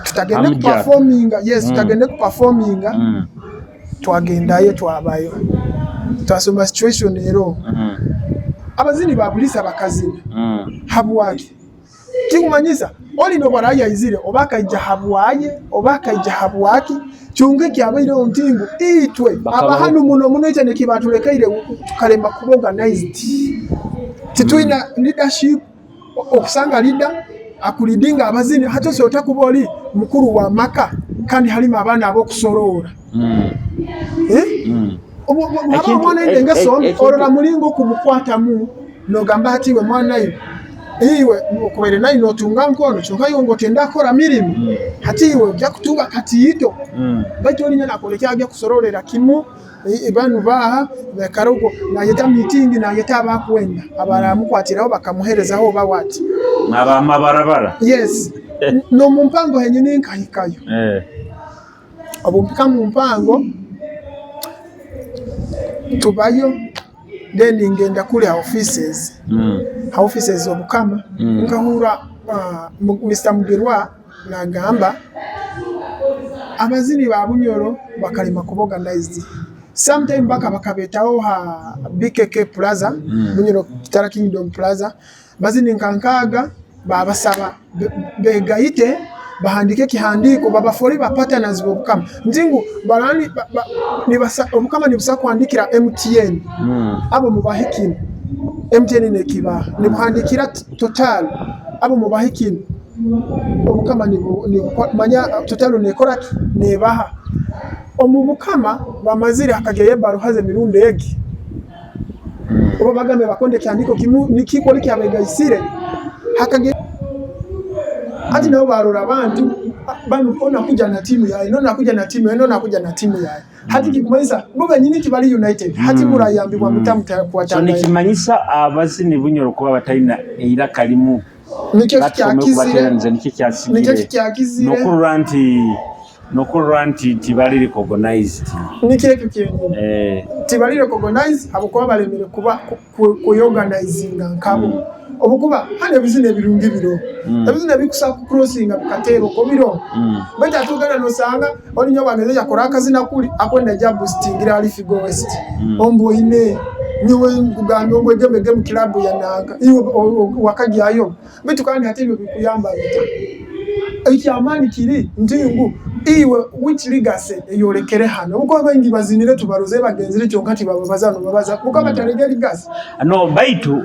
S2: tutagende
S1: Amjad.
S2: kuperforminga. Yes, tutagende kuperforminga. Twagendayo, twabayo, twasoma situation ero. Abazini ba Buliisa bakazina. Habwaki? Kikumanyisa oli nobu yaizire, oba akaija habwaye oba akaija habwaki, kyonka ekyabaireho nti ngu itwe abahanu muno muno ekyo nekibatulekaire tukarema kuba organized. Titwina leadership. Okusanga leader akuleadinga abazini, hati osobola kuba oli mukuru wa maka kandi halimu abaana ab'okusoroora. Eh? Haba omwana aine engeso mbi, orora mulingo okumukwatamu, nogamba ati, "Iwe mwana iwe, iwe okubaire naye notunga nkono, kyonka iwe ng'otenda kukora mirimu, hati iwe ojja kutunga katiito." Baitu olinya nakora ekyagya kusororera kimu banu baha baikara okwo, nayeta meeting, nayeta abakwenda abaramukwatiraho bakamuherezaho oba wati.
S1: Abamabarabara.
S2: Yes, n'omu mpango henyini nkahikayo. Obu mpika mu mpango, tubayo, then ngenda kuli ha offices, ha offices obukama, nkahurra Mr Mugirwa nagamba abazini ba Bunyoro bakalema kuba organized. Sometime baka bakabetaho ha BKK Plaza, Bunyoro Kitara Kingdom Plaza, bazini nka 6 babasaba begayite, bahandike ekihandiko, babafore ba partners b'obukama, nti ngu barani obukama nibusa kuhandikira MTN, abo mubahe kinu, MTN nekibaha, nibuhandikira Total, abo mubahe kinu, obukama manya Total nekora ki, nebaha. Omu bukama bamazire hakagyayo ebaruha z'emirundi egi, oba bagambe bakonde ekihandiko kimu nikikora ekyabegaisire hakagya. Hati nabo barora abantu banu, ona kuja na timu yaye, nona kuja na timu yaye, nona kuja na timu yaye. Hati kikumanyisa bo benyini tibali united. Hati murayambibwa muta?
S1: So
S2: Mutakwatana.
S1: Nikimanyisa abazini Bunyoro kuba batalina eiraka limu.
S2: Nikyo
S1: platform
S2: kikyakizire.
S1: Yokubateeraniza nikyo
S2: Nikyo
S1: kyasigire.
S2: Kikyakizire.
S1: Nokurora nti tibali recognized.
S2: Nikyo ekyo kyenyini. Tibali recognize habwokuba balemere kuba kuyorganizinga nkabo. Obukuba hano ebizina ebirungi biro, ebizina ebikusa kucrossinga bikateera okwo biro, baitu ate ogenda nosanga olinya bwageze yakora akazina kuli akwenda ja boostingira ali Figo West. Ombu oine nyowe nkugambye, ombu egembe mu club ya nanka, iwe wakagyayo. Baitu kandi hati ebyo bikuyamba bita? Ekyamaani kiri nti ngu iwe which legacy eyolekere hano? Obukuba baingi bazinire, tubaroze bagenzire, kyonka tibababaza, nobabaza bukuba batalege legacy.
S1: No, baitu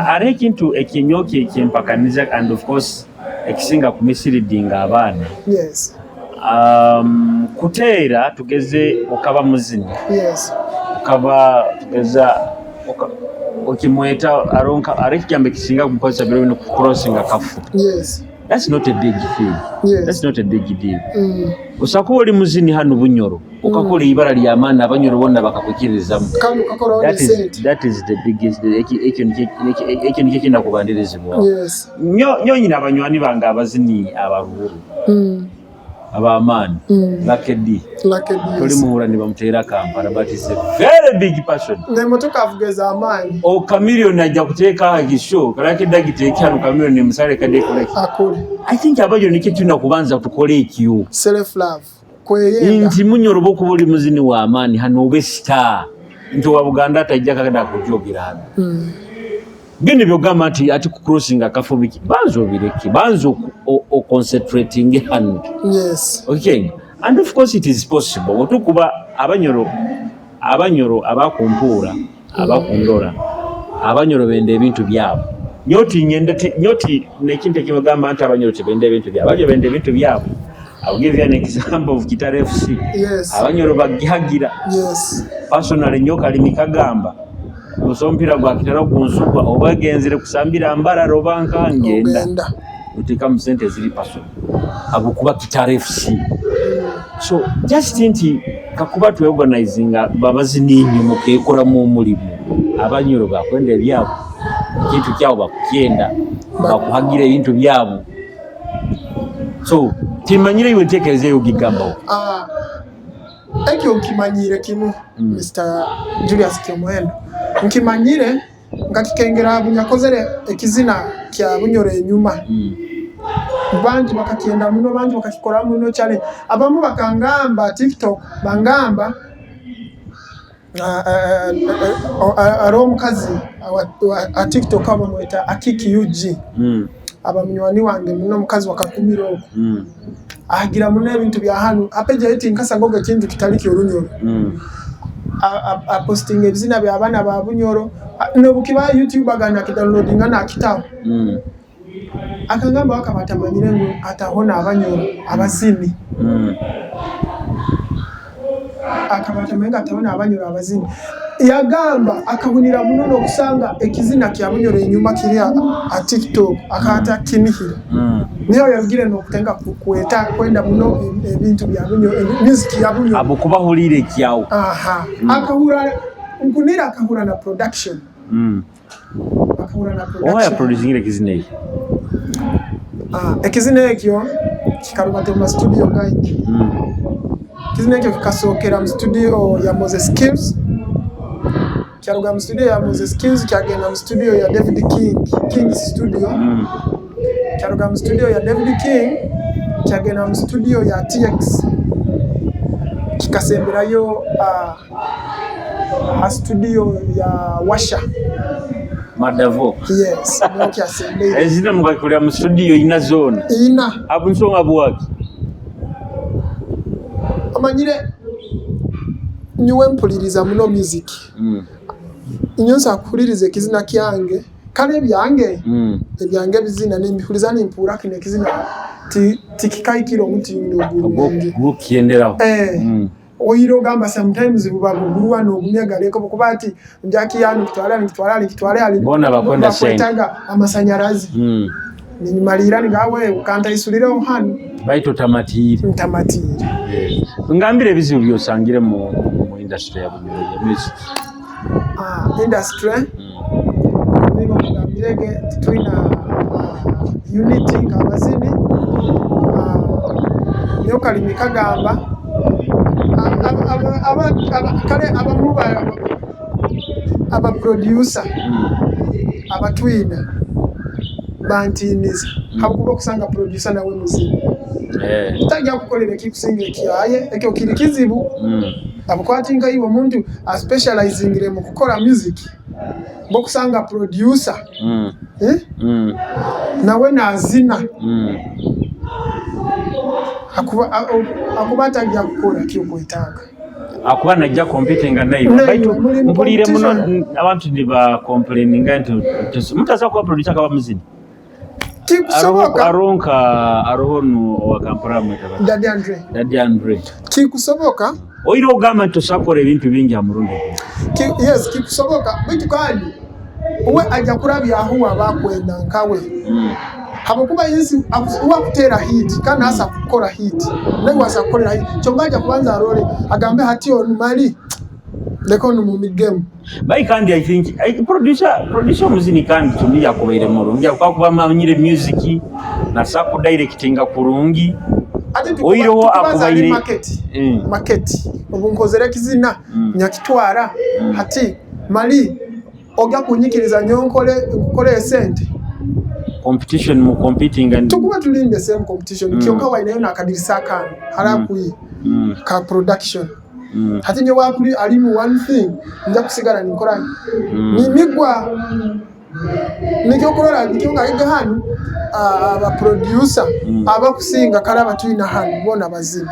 S1: hariho ekintu ekinyoki ekyempakaniza, and of course ekisinga kumisleadinga abaana. Kuteera, tugeze okaba muzini, okaba tugeza okimweta aronka, ari ekigambo ekisinga kumukozesa biro bino, kucrossinga kafu. That's not a big thing. That's not a big deal. Osobola kuba oli muzini hano Bunyoro, okakora ibara ly'amaani, Abanyoro bonna bakakwikirizamu.
S2: Kandi ukakoraho nesente.
S1: That is the biggest. Ekyo nikyo kinakubandirizibwaho. Nyo nyina abanywani bange abazini abaruhuru, ab'amaani, Lucky D.
S2: Lucky D,
S1: toli
S2: yes.
S1: Muhura nibamuteera Kampala, but is a very big person.
S2: Nemotoka avuga ez'amaanyi.
S1: O Chameleone ajja kuteeka akisho Lucky D agiteeke hano, Chameleone musale kadde koleki.
S2: Akole.
S1: I think abajo nikyo tulina kubanza tukole ekyo.
S2: Self love, kweyenda.
S1: Nti Munyoro bokuba oli muzini w'amaani hano, obe star, nti owa Buganda atajja kagenda kujogera hano. Bino byogamba nti ati kucrossinga akafo biki, banza obireke, banza oconcentrating hano. Okay, and of course it is possible otukuba Abanyoro, Abanyoro abakumpuura, abakundora, Abanyoro benda ebintu byabwe. Nyoti nyenda nyoti nekintu ekibagamba nti Abanyoro tebenda ebintu byabwe. Abanyoro benda ebintu byabwe. I'll give you an example of Kitara FC. Abanyoro bagihagira. Personally, nyoka limikagamba gusa omupiira gwa Kitara gunsugwa, oba genzere kusambira Mbarara oba nkangenda,
S2: Ogenda.
S1: Oteekamu sente eziri personal habwokuba Kitara FC. So just nti kakuba tweorganizinga, babazininyo mukekoramu omulimu, Abanyoro bakwenda ebyabo, ekintu kyabo bakukyenda, bakuhagira ebintu byabo. So timanyire iwe ntekereza eyo gigambaho.
S2: Ah, ekyo nkimanyire kimu, Mr Julius Kyomuhendo, nkimanyire nkakikengera bunyakozere ekizina kya Bunyoro enyuma. Bangi bakakyenda muno, bangi bakakikora muno challenge. Abamu bakangamba TikTok, bangamba ari omukazi wa TikTok bamweta Akiki UG. Aba munywani wange muno, omukazi wakakumira oku ahagira muno ebintu bya hanu apeja eti nkasagoga ekintu kitali ky'Orunyoro. Apostinga ebizina by'abaana ba Bunyoro, nobukiba YouTube agana akidownloadinga nakitaho. Akagamba akaba atamanyire ngu ataho n'Abanyoro abazini. Akaba atamanyire ngu ataho n'Abanyoro abazini. Yagamba akahunira muno n'okusanga ekizina kya Bunyoro enyuma kiri ha TikTok, akaba atakinihira. Niho yarugire n'okutenga kweta kwenda muno ebintu bya Bunyoro, music ya Bunyoro.
S1: Habwokuba ahuliire ekyawe.
S2: Aha. Akahura nkunira akahura na production. Akahura na
S1: Oha
S2: production.
S1: yaproducingire ekizina eki?
S2: Ekizina ekyo kikaruga mu studio gaitu. Ekizina ekyo kikasookera mu studio ya Moses Skills, kyaruga mu studio ya Moses Skills kyagenda mu studio ya David King, King's Studio. Kyaruga mu studio ya David King kyagenda mu studio ya TX. Kikasemberayo ha studio ya Washa.
S1: Madavo.
S2: Yes, niho kyasembeire.
S1: Ezina mukakikolera mu studio ina zoona?
S2: Ina.
S1: Abo nsonga bwaki?
S2: Omanyire nyowe mpuliriza muno music. Nyowe nsobola kuhuliriza ekizina kyange, kale ebyange, ebyange ebizina nimbihuriza nimpurra kinu ekizina tikikahikire omutindo gurungi.
S1: Ogw'okugenderaho.
S2: Oire ogamba sometimes buba bugurwa n'ogumya galeka obukuba ati njakiyanu nkitwale hali nkitwale hali nkitwale hali.
S1: Boona bakwenda sente.
S2: Bakwetaga amasanyarazi. Ninyimaliira nigawe ukantaisulireho hanu.
S1: Baitu otamatiire.
S2: Ntamatiire.
S1: Ngambire ebizibu by'osangire mu industry ya Bunyoro ya music.
S2: Industry nigo nkugambirege titwina unity nk'abazini. Niyo kalimi kagamba kale abamu aba producer abatwina bantiiniza habwokuba okusanga producer nawe muzini. Tajja kukolera ekikusinga ekyaye, ekyo kiri kizibu. Abukwati nka iwe omuntu aspecializingire mu kukora music, bokusanga producer nawe nazina. Akuba atajja kukora kyokwetaaga.
S1: Akuba najja competinga naye.
S2: Naye,
S1: Baitu
S2: muli mu
S1: mpulire muno
S2: competition.
S1: Abantu niba complaininga nti mutasobola kuba producer akaba muzini.
S2: Kikusoboka.
S1: Aronka aroho nu owa Kampala amweta bati?
S2: Daddy Andre.
S1: Daddy Andre.
S2: Kikusoboka.
S1: Oire ogamba nti tosobola kukora ebintu bingi ha murundi gumu.
S2: Yes, kikusoboka. Baitu kandi we ajja kurabyaho abakwenda nkawe. Habwokuba yensi wakutera hit kandi asa kukora hit. Nawe wasa kukorera hit. Kyonka ajja kubanza arore agambe hati onu mali leka onu mu migemu.
S1: Bai kandi I think producer omuzini kandi tumi yakubaire murungi akuba amanyire music nasa ku directinga kurungi.
S2: Ate
S1: Oireho
S2: tukubaza ali
S1: akubaire
S2: market. Market. Obu nkozere kizina nyakitwara hati mali ojja kunyikiriza nyonkole nkukole esente.
S1: Competition mu competing and
S2: Tukuba tuli in the same competition. Kyonka wainayo n'akadirisa akandi harakuyi ka production. Hati nyowe akuri ali mu one thing nja kusigara ninkora nimigwa nikyo kurora nikyo ngahiga hanu aba producer abakusinga kale abatwina hanu bona bazini.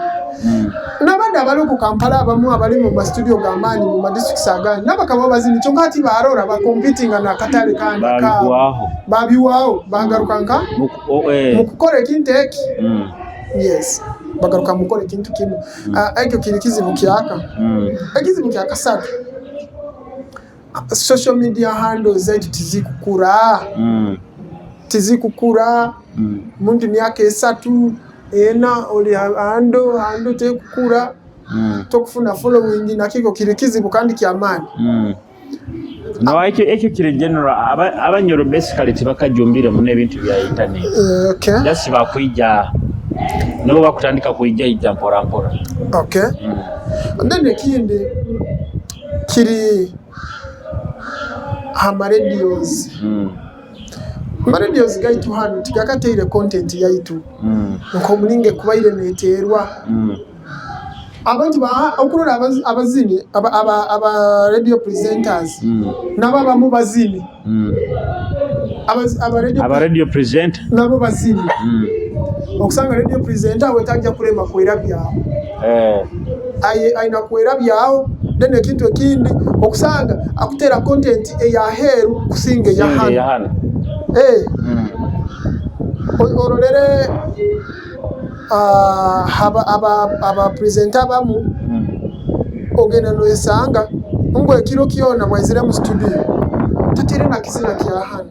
S2: N'abandi abali ku Kampala abamu abali mu ma studio g'amaanyi mu ma districts agandi n'abakaba bazini, kyonka hati barora bakompitinga n'akatale kandi kabo.
S1: Babiwaho.
S2: Babiwaho bagaruka nka
S1: Muku- oh.
S2: mu kukora ekintu eki. Yes, bagaruka mu kukora ekintu kimu. Ekyo kiri kizibu kyaka. Ekizibu kya kasatu, social media handles zaitu tizikukura. Tizikukura. Muntu myaka 3 4 oli hando tekukura. Tokufuna following nakiko kiri kizibu kandi kyamaanyi.
S1: No, ekyo kiri general Abanyoro basically tibakajumbire muno ebintu bya internet.
S2: Okay.
S1: Just bakwija nabo bakutandika kuija ija mpora mpora.
S2: Okay. And then ekindi kiri ama radios. Ama radios gaitu hanu tigakateire content yaitu. Nkomulinge kubaire neterwa. Abantu ba okurora abazini aba radio presenters nabo abamu bazini. Aba radio,
S1: Aba radio presenter.
S2: Nabo bazini. Okusanga radio presenter we tajja kulema kwerabyawo. Aina kwerabyawo. Then ekintu ekindi, okusanga akutera content eyaheeru kusinga
S1: Singa
S2: eyahano.
S1: Eyahano.
S2: Eh, orolere aba presenter abamu, ogenda noyesanga ngu ekiro kyona bwaizire mu studio tatere na kizina kya hano,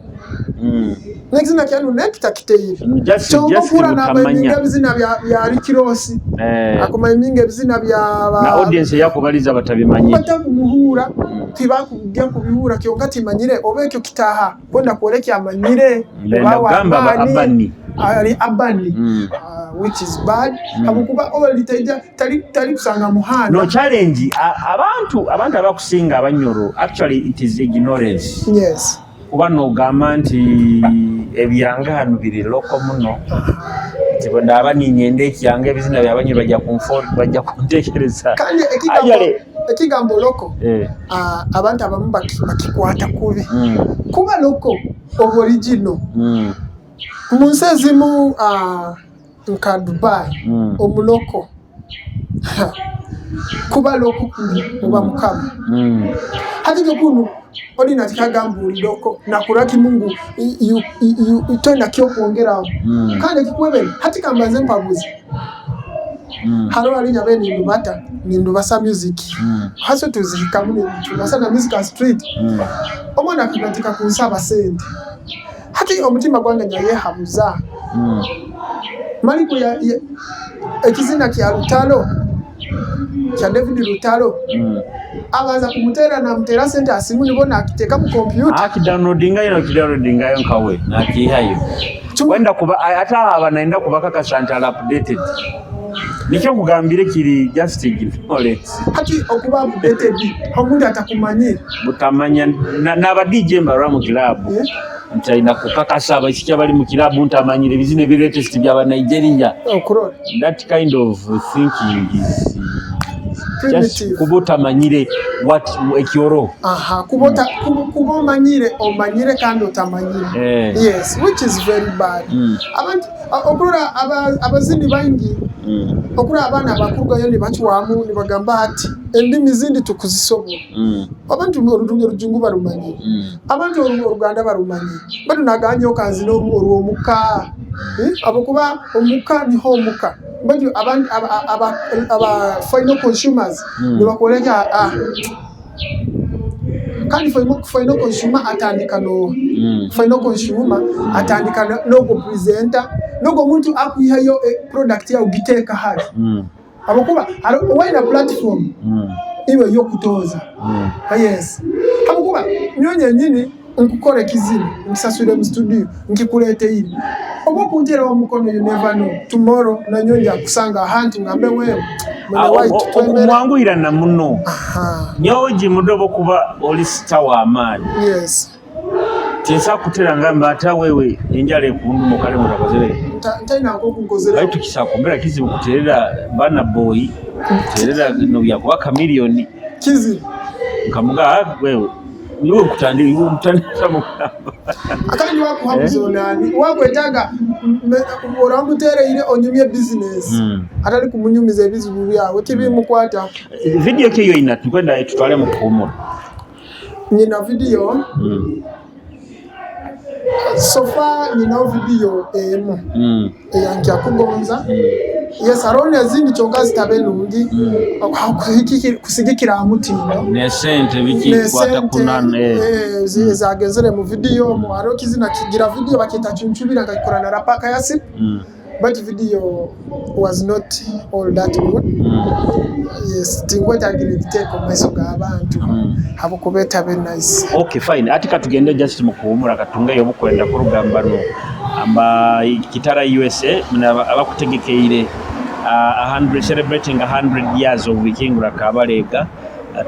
S2: nekizina kya hano nekitakiteire.
S1: Just
S2: Kyonka okura
S1: butamanya.
S2: namayiminga ebizina bya Rikirosi, akumayiminga ebizina bya
S1: Na audience yakubaliza batabimanyi.
S2: Batakumuhura, tibakujja kubihura. Kyonka timanyire oba ekyo kitaha kwenda kwoleka amanyire.
S1: Ndenda
S2: oba
S1: kugamba
S2: w'amaani,
S1: abani.
S2: Ali abani, which is bad, habwokuba oli taija tali kusanga muhanda.
S1: No challenge, abantu abakusinga abanyoro, actually it is ignorance. Kuba nogamba nti ebyanga hano biri local muno, nti bwe ndaaba ninyenda ekyanga ebizina byabanyi bajja bajja kuntekereza.
S2: Kandi ekigambo, ekigambo local, abantu abamu bakikwata kubi. Kuba local oba original. Mu nsi ezimu, nka Dubai, omu local kuba local kuli oba mukama. Hati kunu olina tikagamba oli local nakura kimu ngu toyina kyokwongeraho. Kandi ekikwebere hati kambanze mpabuze. Hariho harinya be nindubata nindubasa music, hasi tuzihikamu nitubasa na music street. Omwana akagatika kunsaba sente, hati omutima gwange nyayehabuza. Maliko ya ekizina kya Lutalo, kya David Lutalo, abanza kumutera namutera sente asimu nibo nakiteeka mu kompyuta.
S1: Akidownloadingayo nokidownloadingayo nkawe nakihayo. Wenda kuba ate aba naenda kubakakasa nti ali updated, nikyo nkugambire kiri just ignorance.
S2: Hati okuba updated omuntu atakumanyire?
S1: Butamanya n'aba DJ mbarwa mu kilabu, nti alina kukakasa abaisiki abali mu kilabu nti amanyire ebizina ebi latest byaba Nigeria.
S2: Okurora.
S1: That kind of thinking is just
S2: primitive.
S1: Kuba otamanyire what ekyoro.
S2: Aha, kuba kuba omanyire, omanyire kandi otamanyire. Yes, which is very bad. Abantu okurora abazini baingi, okurora abaana abakurugayo nibacwamu nibagamba ati endimi zindi tukuzisobola. Abantu orujungu barumanyire, abantu oruganda barumanyire, batu naganye okanzi orwomuka. Eh? Abokuba omuka niho omuka, batu abantu aba final consumers nibakoleka. Kandi final consumer atandika no final consumer atandika n'ogwo presenter n'ogwo muntu akwihayo product yawe ugiteeka hali, abakuba waina platform iwe yokutoza. Yes, abakuba nyowe nyini nkukora ekizina, nkisaswire mu studio, nkikuleteire, oba okunteraho omukono. You never know, tomorrow nanyo nja kusanga ahantu ngambe wewe mwene waitu twemere.
S1: Okumwanguyirana muno.
S2: Aha.
S1: Nyowe gimudobo kuba oli star w'amaanyi, tinsa kutera ngamba ata wewe enjala ekunduma kale mutakozere.
S2: Ntaina nkokunkozera.
S1: Baitu kisakumbera kizibu kuterera bana boy, kuterera no byakuba Chameleone.
S2: Kizibu.
S1: Nkamuga, "Ah, wewe niwe nkutandira mutandira mugamba."
S2: Akandi wakuhabuza onani wakwetaga oramutereire onyumye business, atali kumunyumiza ebizibu byawe tibimukwata.
S1: Video kiyo ina tukwenda tutwale mu kuhumura.
S2: Nyina video. So far nyinaho video emu eyankyakugonza. Yes, hariho nezindi kyonka zitabe nungi kusigikira aha mutindo.
S1: Nesente bikikwata kunana.
S2: Zagenzere mu video mu hariho kizina kigira video bakita Chunchubira, nkakikora na rapaka yasi, but video was not all that good. Yes, tingwetagira ebiteeko mu maiso g'abantu habwokuba etabe nice.
S1: Okay, fine. Ati katugende just mu kuhumura katungeyo obukwenda kurugamba no amba Kitara USA muna abakutegekeire 100, celebrating 100 years of Wikingura Kabalega.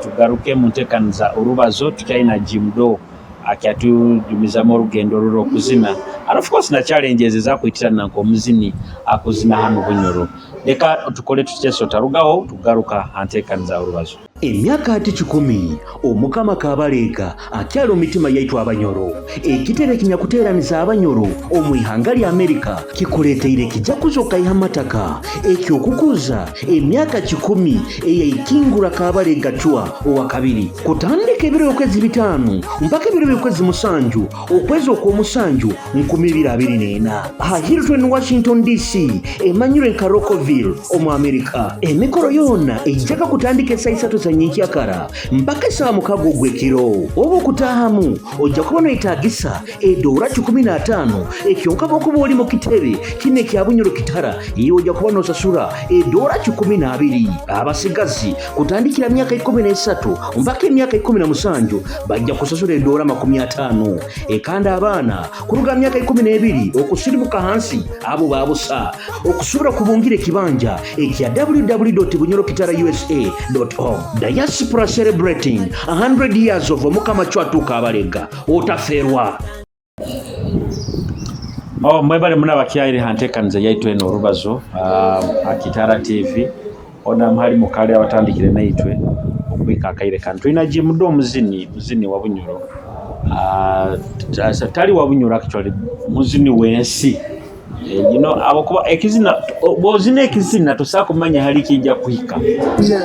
S1: Tugaruke mu ntekaniza orubazo tukyalina Jim Do akyatujumizamu orugendo ruro okuzina and of course na challenges ezakwitirana nk'omuzini akuzina hano Bunyoro. Leka tukole tutyeso tarugaho tugaruka hantekaniza orubazo.
S4: Emyaka hati 100 Omukama Kabalega akyali omu mitima yaitu Abanyoro. Ekitebe ekinyakuteeraniza Abanyoro omu ihanga lya Amerika kikuleeteire ekijaguzo kaiha amataka eky'okukuza emyaka 100 eyaikingura Kabalega Chwa owa kabiri kutandika ebiro by'okwezi 5 mpaka ebiro by'okwezi 7 okwezi okw'omusanju 2024 aha Hilton, Washington DC, emanyirwe nka Rockville omu Amerika. Emikoro yoona eijaga kutandika esaaha 3 za nyenkyakara mpaka esaaha 6 ogw'ekiro. Obu okutaahamu ojja kuba noyetaagisa edoora 15, ekyonka bwokuba oli mu kitebe kinu ekya Bunyoro Kitara, iwe ojja kuba nosasura edoora 12. Abasigazi kutandikira myaka 13 mpaka emyaka 17 bajja kusasura edoora 50. Ekandi abaana kuruga myaka 12 okusirimuka hansi abo babusa. Okusobora kubungira ekibanja ekya www.bunyorokitarausa.org. Diaspora celebrating 100 years of Omukama Chwa II Kabalega. Otaferwa.
S1: Oh, mwebale muna abakyayire ha nteekaniza yaitu eno Orubazo ha Kitara TV. Ona muhali mukale abatandikire naitwe okuhika akaire kanu. Tulina Jim Do, muzini wa Bunyoro. Tali wa Bunyoro actually, muzini w'ensi. Abakuba ekizina, bw'ozina ekizina tosobola kumanya hali kijja kuhika.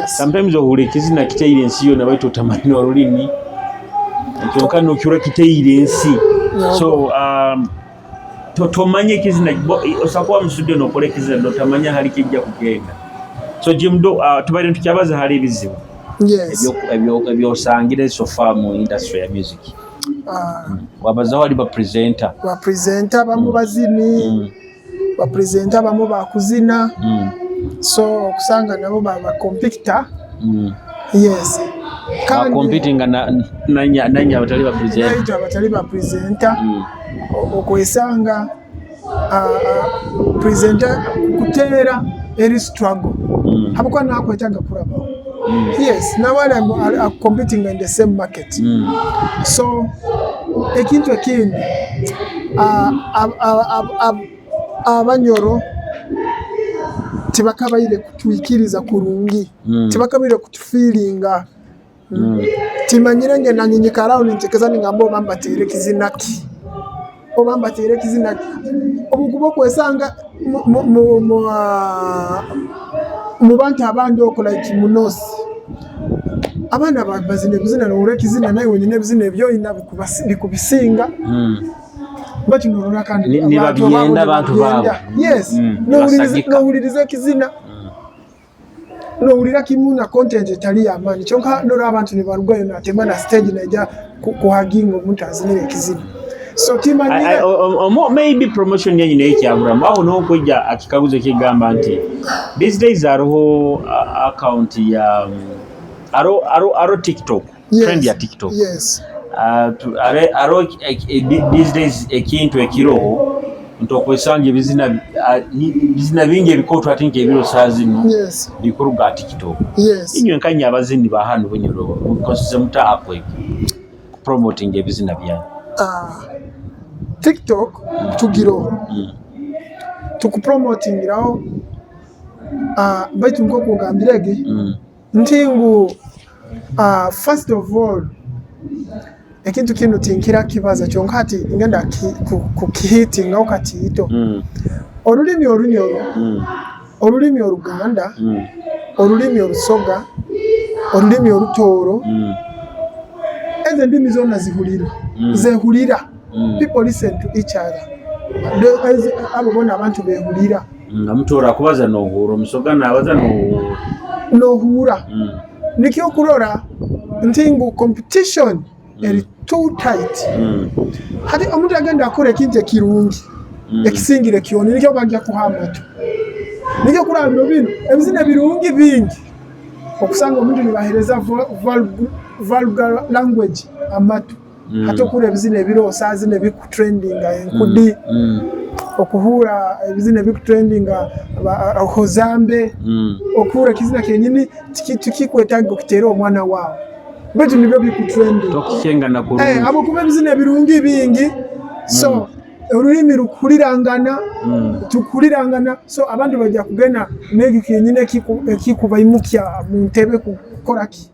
S1: Sometimes ohurra ekizina kiteire ensi yoona baitu otamanya orulimi. Kyonka nokihurra kiteire ensi. So totomanya ekizina, osobola kuba mu studio nokora ekizina notamanya hali kijja kugenda. So Jim Do, tubaire nitukyabaza hali ebizibu ebyosangire so far mu industry ya music. Wabazaho hali ba presenter.
S2: Ba presenter abamu bazini, ba presenter abamu bakuzina, so okusanga nabo baba competitor. Yes.
S1: Kandi competing na nanya abatali ba presenter.
S2: Naitu abatali ba presenter, okwesanga presenter kuteera eri struggle habwokuba nakwetaaga kurabaho. Yes, nawe ali competing in the same market. So ekintu ekindi, Abanyoro tibakabaire kutwikiriza kurungi, tibakabaire kutufiiringa. Timanyire nge nanye nyikaraho nintekereza ningamba oba mbateire ekizina ki, oba mbateire ekizina ki. Obukuba okwesanga mu bantu abandi okwo like mu north, abaana bazina ebizina nohurra ekizina naiwe nyine ebizina ebyoine bikubisinga, baitu norora kandi abantu ababo
S1: nibabyenda abantu
S2: nibabyenda.
S1: Baabo.
S2: Yes,
S1: nibasagika.
S2: Nohuliriza ekizina, nohurira kimu na content etali y'amaani, kyonka norora abantu nibarugayo natema na stage naija kuhaginga omuntu azinire ekizina. So timanyire.
S1: Maybe promotion yanyu nayo ekyaburamu aho nokwija akikaguzo ekigamba nti these days hariho account ya aro TikTok, trend ya TikTok. Aro these days ekintu ekiroho nti okwesanga ebizina bingi ebikooto ati nk'ebiro saa zinu bikuruga ha TikTok. Inywe nkanye abazini ba hanu Bunyoro mukozese muta app egi promoting ebizina byanyu?
S2: TikTok tugiroho, tukupromotingiraho, baitu nk'oku ogambirege nti ngu first of all ekintu kinu tinkira kibaza, kyonka hati ngenda kukihitingaho katiito. Orulimi Orunyoro, orulimi Oruganda, orulimi Orusoga, orulimi Orutooro, ezo endimi zoona zihulirwa, zehurira. People listen to each other. Abo boona abantu behurira.
S1: Omutooro akubaza nohuura, Omusoga nabaza nohuura.
S2: Nohuura. Nikyo okurora nti ngu competition eri too tight. Hati omuntu agenda akora ekintu ekirungi ekisingire kyona, nikyo bajja kuha amatu. Nikyo okuraba biro binu ebizina ebirungi bingi okusanga omuntu nibahereza vulgar language amatu. Hati okuhurra ebizina ebiriho saaha zinu ebikutrendinga enkudi, okuhurra ebizina ebikutrendinga hozambe, okuhurra ekizina kyenyini tikikwetaaga okiteere omwana waawe baitu nibyo bikutrendinga.
S1: Tokukyenga kurungi.
S2: Habwokuba ebizina ebirungi bingi, so orurimi rukuhurirangana, tukuhurirangana, so abantu baija kugenda n'eki kyenyini ekikubaimukya mu ntebe. kukora ki?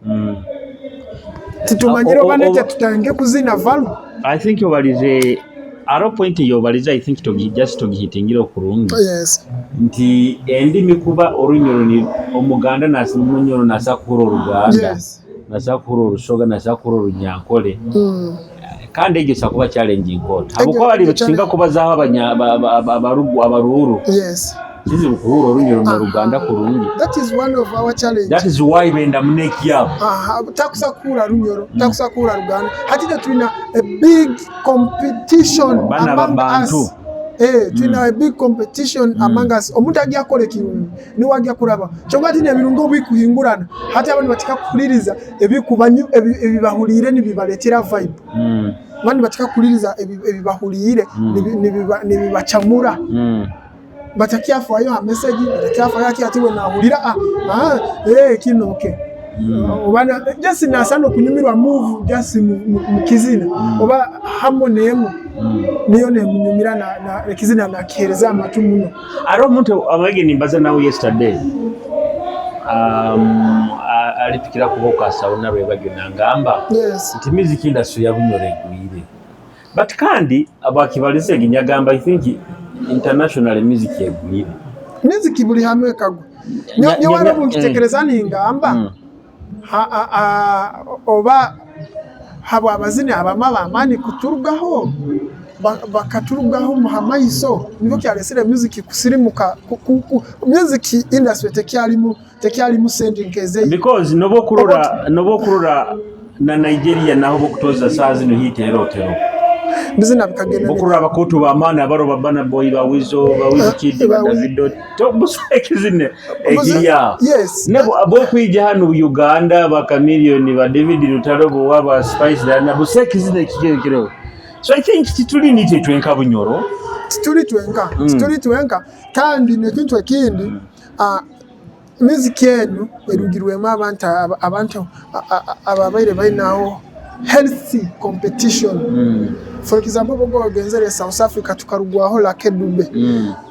S2: Titumanyire oba nete tutange kuzina valu.
S1: I think obalize aro point yobalize, I think togi just togihitingire okurungi.
S2: Yes.
S1: Nti endimi kuba Orunyoro ni Omuganda nasi Munyoro nasa kuhura Oruganda.
S2: Yes.
S1: Nasa kuhura Orusoga, nasa kuhura Orunyankole. Kandi egyo kuba challenge nkota. Habwokuba bali bakisinga kubazaho abanya abarugu abaruuru.
S2: Yes.
S1: Kizibu kuhura Orunyoro na Ruganda kurungi.
S2: That is one of our challenge.
S1: That is why benda muneki yabo.
S2: Aha, takusa kuhura Runyoro, takusa kuhura Ruganda. Hati tulina a big competition
S1: Bana
S2: among
S1: babantu.
S2: us. Tulina a big competition among us. Omuntu ajya akora ekirungi niwe ajya kuraba. Kyonka ati ebirungi obikuhingurana hati abantu batikakuhuliriza ebikubanyu ebibahulire nibibaletera vibe. Abandi batikakuhuliriza ebibahulire nibibacamura. Batakyafayo ha message, batakyafayo ati ati we nahulira kino okay. Oba just nasana okunyumirwa move just mu kizina oba hamo nemu niyo nemunyumira na ekizina nakihereza amatu muno.
S1: Ari omuntu abage nimbaza nawe yesterday. Alipikira kuboka sauna rwebagyo nangamba.
S2: Yes.
S1: Nti music industry ya Bunyoro egwire. But kandi abakibalize ginyagamba I think international music egwire.
S2: Music buli hamwe kagwa. Nyo wari mukitekereza ningamba. Oba habo abazini abama bamani kuturugaho bakaturugaho muhamaiso nibyo kyalesere music kusirimuka music industry tekyalimu sending keze.
S1: Because nobo kurora na Nigeria naho bokutoza saa zino hit erotero.
S2: Bizina bikagenda.
S1: Bokurora abakutu bamani abaro ba Burna Boy ba Weasel ba Wizkid ba Davido to buseke ekiriya.
S2: Yes.
S1: Nabo abokwija hano Uganda ba Chameleone ba David Lutalo bo ba Spice na buseke zine kikiro. So I think tituli nite twenka Bunyoro.
S2: Tituli twenka. Tituli twenka kandi nekintu ekindi music enu erugirwemu abantu ababaire bainaho healthy competition. For example, bogo bagenzere South Africa tukarugwaho Lucky Dube.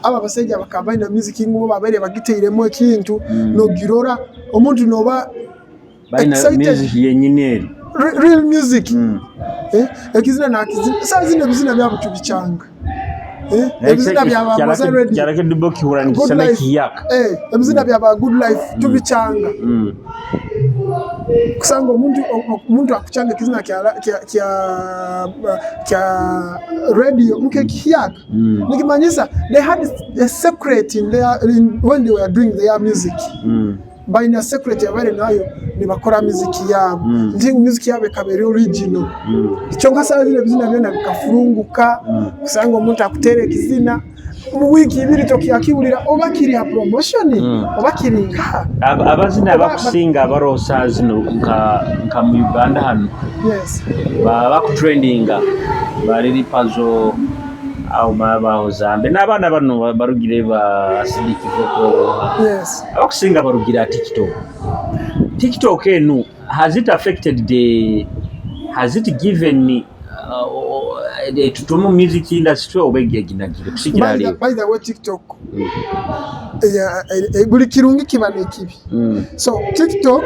S2: Aba basajja bakaba baina music ngumo babaire bagiteiremu ekintu nogirora omuntu noba
S1: baina music yenyine eri
S2: real music. Ekizina na kizina saa zino ebizina byabo tubichanga. Ebizina byaba Mose Ready.
S1: Kyarake Dube kihuranisha na kiyaka.
S2: Ebizina byaba Good Life tubichanga. Kusanga omuntu akuchanga kizina kya radio nke kiyaka. Nikimanyisa they had a secret in their when they were doing their music. Baina secret yabare nayo nibakora music yabo. Nti music yabo ikabera original. Kyonka saa zile bizina byona bikafurunguka. Kusanga omuntu akutere kizina mu wiki ibiri tokiyakiwulira oba kiri ha promotion oba kiri nka
S1: Abazina abakusinga abarosa zino nka mu Uganda hano.
S2: Yes.
S1: Bakutrendinga bari Pazo aho mabaho zambe n'abana bano barugire ba Acidic Vokoz.
S2: Yes.
S1: Abakusinga barugira TikTok. TikTok enu has it affected the has it given tutumu music industry oba eginagire kusigira leo?
S2: By the way, TikTok buli kirungi kiba n'ekibi. So TikTok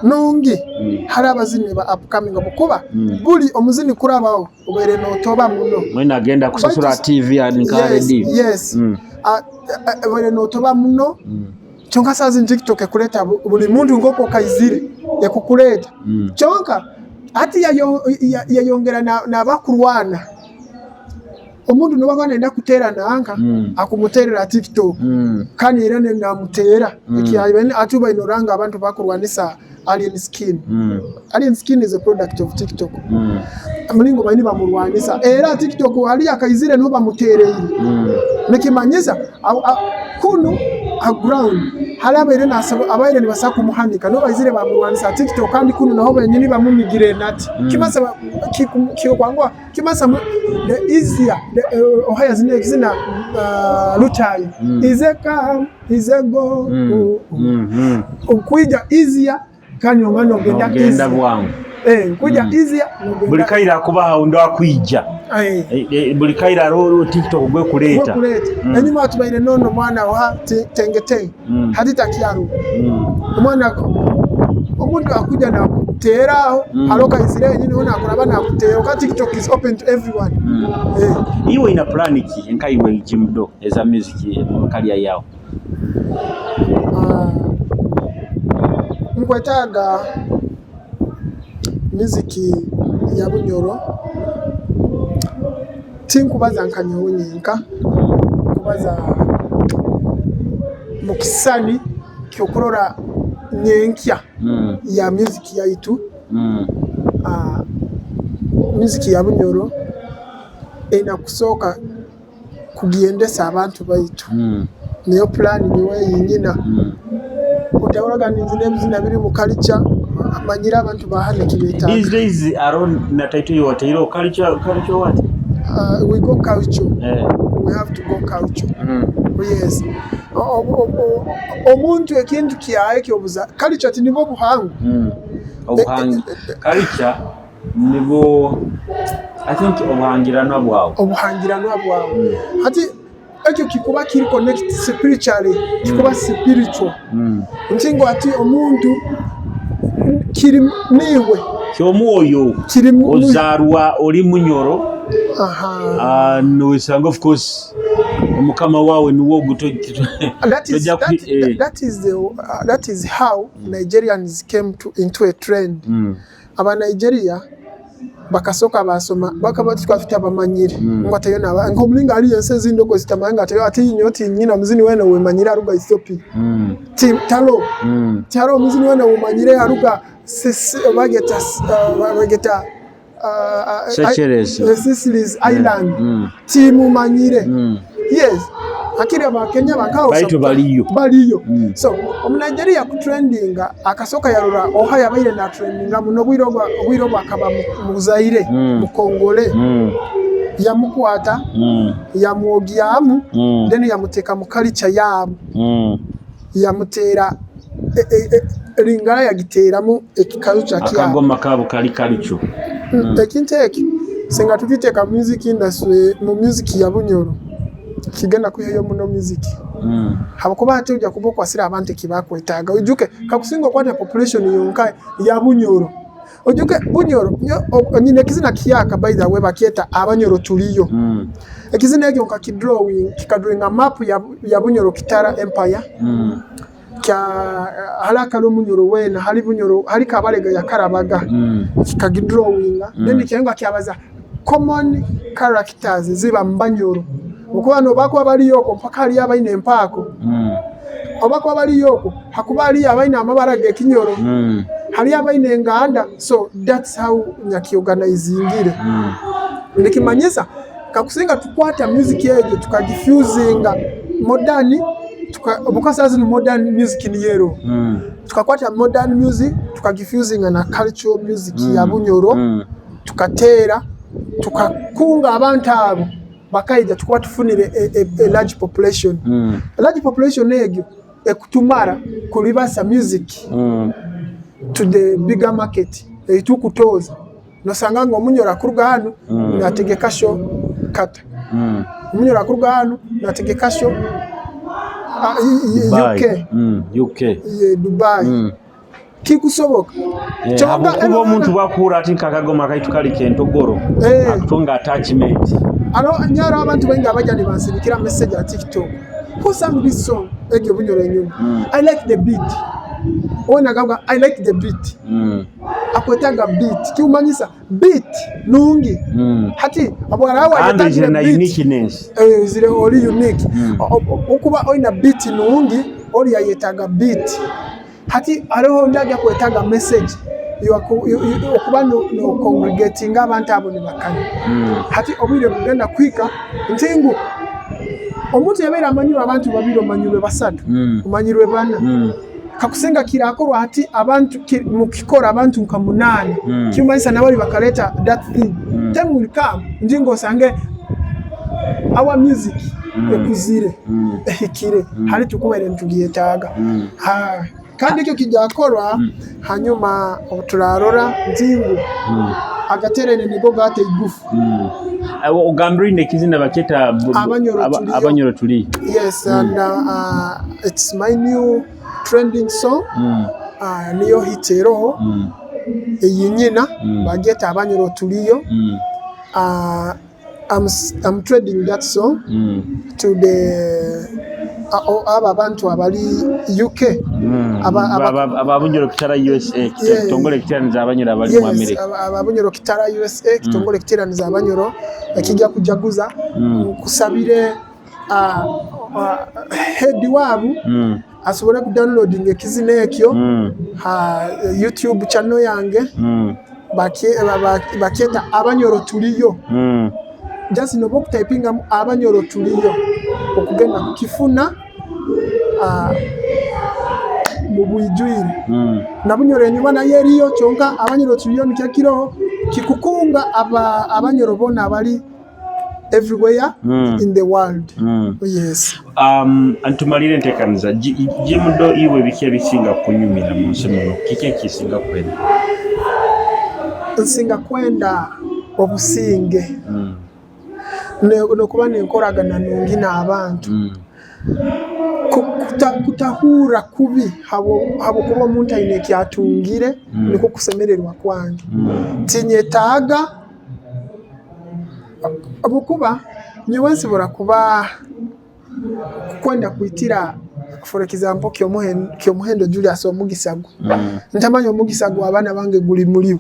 S2: nungi hari abazini ba upcoming obukuba buli omuzini kurabaho obere notoba muno.
S1: Mwene agenda kusasura TV and
S2: yes, yes. Obere notoba muno. Kyonka saa zino TikTok ekuleta buli muntu ngoko kaizire ekukuleta. Kyonka ati yayongera n'abakurwana. Omuntu noba nenda kutera nanka akumuterera TikTok. Kandi era namutera. Atuba inoranga abantu bakurwanisa Alien Skin. Alien Skin is a product of TikTok. Mulingo baini bamurwanisa. Era TikTok hali akaizire no bamutereire. Nikimanyiza kuno a ground hali abaire nasaba abaire nibasa kumuhanika no baizire bamurwanisa TikTok kandi kuno naho benyini bamumigire nati. Kimasa kiyokwangwa kimasa the easier the ohaya zine zina lutayo. Ize come ize go. Okuija easier kandi ongano ogenda
S1: easier bwangu.
S2: Kuja easier
S1: buli kaira akubaha ndo akuija. Buli kaira ro TikTok gwe kuleta.
S2: Enyuma atubaire nono mwana wa tenge tenge. Hatita kiaru. Omwana Omuntu akuja nakuteera aho. Haro kaizire yenyini ho nakuraba nakuteera oka TikTok is open to everyone. Eh.
S1: Iwe ina plan ki nka iwe Jimdo eza music mu career yawe?
S2: Ah, nkwetaaga music ya Bunyoro, tinkubaza nka nyowe nyenka, nkubaza mu kisani kyokurora nyenkya ya music yaitu. Ah, music ya Bunyoro ena kusooka kugyendesa abantu baitu. Niyo plan nyowe yinyina. Otahoraga ninzina ebizina biri mu culture, manyire abantu bahano kibetaaga.
S1: These days aron na title yo watairo culture, culture what?
S2: We go culture. We have to go culture. Yes. Omuntu ekintu kyawe kyobuza culture tinibwo buhangu.
S1: Obuhangi culture nibwo, I think, obuhangiranwa bwawe.
S2: Obuhangiranwa bwawe. Hati ekyo kikuba kiri connect spiritually, kikuba spiritual. Ntingo ati omuntu kiri niwe.
S1: Kyomwoyo.
S2: Kiri
S1: Ozarwa oli Munyoro. Nosanga of course omukama wawe niwo guto.
S2: That is, that is how Nigerians came to into a trend. Aba Nigeria bakasoka basoma bakaba twafite abamanyire ngo atayo naba ngo mulinga ali ensi ezindi okwo zitamanya atayo ati nyoti nyina muzini wene wemanyire aruga Ethiopia. Ti talo. Talo muzini wene wemanyire aruga bageta bageta
S1: Seychelles.
S2: Sicilies Island. Timumanyire. Yes. Akiri abakenya bakawo
S1: Baitu baliyo.
S2: Baliyo. So omunigeria kutrendinga akasoka yarora oha yabaire na trendinga muno bwiro bwakaba muzaire mukongole. Yamukwata yamwogyamu then yamuteka mu culture yabo. Yamutera lingala yagiteramu ekikazo kya kyabo.
S1: Akagoma kabo kali kalicho.
S2: Ekintu eki singa tukiteeka music industry mu music ya Bunyoro kigenda kuheyo muno music. Habwokuba ate ojja kuba okwasira abantu ekibakwetaaga. Ojuke kakusinga okwata population yonka ya Bunyoro. Ojuke Bunyoro nyina ekizina kiyaka, by the way, bakyeta Abanyoro Tuliyo. Ekizina ekyo nka kidrawing kikadrawinga map ya Bunyoro Kitara Empire. Kya haraka Munyoro wena hari Bunyoro hari Kabarega ya Karabaga. Kikagidrawinga. Then kyenga kyabaza common characters ziba mbanyoro. Okuba no bakuba baliyoko mpaka hali abaine empaako. Obakuba baliyoko hakuba hali abaine amabara g'ekinyoro. Hali abaine enganda, so that's how nyakiorganizingire. Nikimanyisa kakusinga tukwata music egyo tukagifusinga modern tuka because as modern music ni yero. Tukakwata modern music tukagifusinga na cultural music ya Bunyoro. Tukateera tukakunga abantu abo bakaija tukuba tufunire a large population. A large population egyo ekutumara kulibasa music to the bigger market eitukutoza. Nosanga ngo omunyoro akuruga hano nategeka show kata. Omunyoro akuruga hano nategeka show
S1: Dubai.
S2: UK.
S1: UK.
S2: Ye, Dubai. Kikusoboka. Kyonka
S1: Habwokuba
S2: eno
S1: omuntu bwakuhura ati nkakagoma kaitu kali kentogoro akutunga attachment.
S2: Aro nyaro abantu bengi abajja nibansindikira message ya TikTok. Who sang this song? Egyo Bunyoro enyuma. I like the beat. Ona gamba I like the beat. Akwetaga beat. Kiumanyisa beat nungi. Hati abwarawa
S1: Kandi
S2: yatangire
S1: zire na
S2: beat.
S1: uniqueness.
S2: Zire oli unique. Okuba olina beat nungi, oli yayetaga beat. Hati hariho undi ajya kwetaga message. Okuba no congregating abantu abo nibakanya. Hati obwire bugenda kwika ntingu omuntu yabeera amanyirwe abantu babiri, omanyirwe basatu, omanyirwe bana. Kakusinga kirakorwa hati abantu mukikora abantu nka munani. Kimanyisa nabali bakaleta that thing. Time will come ndingo osange our music ekuzire ehikire hali tukubere nitugyetaaga. Ha, kandi ekyo kijakorwa hanyuma turarora ntingu agaterene nigo gata igufu.
S1: Ogambire oine ekizina bakyeta
S2: Abanyoro Tuliyo.
S1: Abanyoro Tuliyo.
S2: Yes, and it's my new trending song. Niyo hit eroho eyinyina bagyeta Abanyoro Tuliyo. I'm trading that song to the abo abantu abali UK.
S1: Ababunyoro Kitara USA, kitongole ekiteraniza Abanyoro abali mu America.
S2: Ababunyoro Kitara USA, kitongole ekiteraniza Abanyoro, ekijja kujaguza. Nkusabire head waabu asobole kudownloading ekizina ekyo ha YouTube channel yange. Bakyeta Abanyoro Tuliyo. Just noba okutayipingamu Abanyoro Tuliyo okugenda kukifuna mu bwijwire. Nabunyoro enyuma nayo eriyo, kyonka Abanyoro Tuliyo nikyo kiroho kikukunga Abanyoro boona abali everywhere in the world. Yes.
S1: Ntumalire enteekaniza Jimudo, iwe biki ebisinga kunyumira mu nsi muno? Kiki ekisinga kwenda?
S2: Nsinga kwenda obusinge nokuba nenkoragana nungi n'abantu. Kutahurra kubi habwokuba omuntu aine ekyatungire nikwo kusemererwa kwange. Tinyetaaga habwokuba nyowe nsobora kuba kwenda kwitira, for example, Kyomuhendo Julius omugisa gwe. Ntamanya omugisa gw'abaana bange guli muliwe.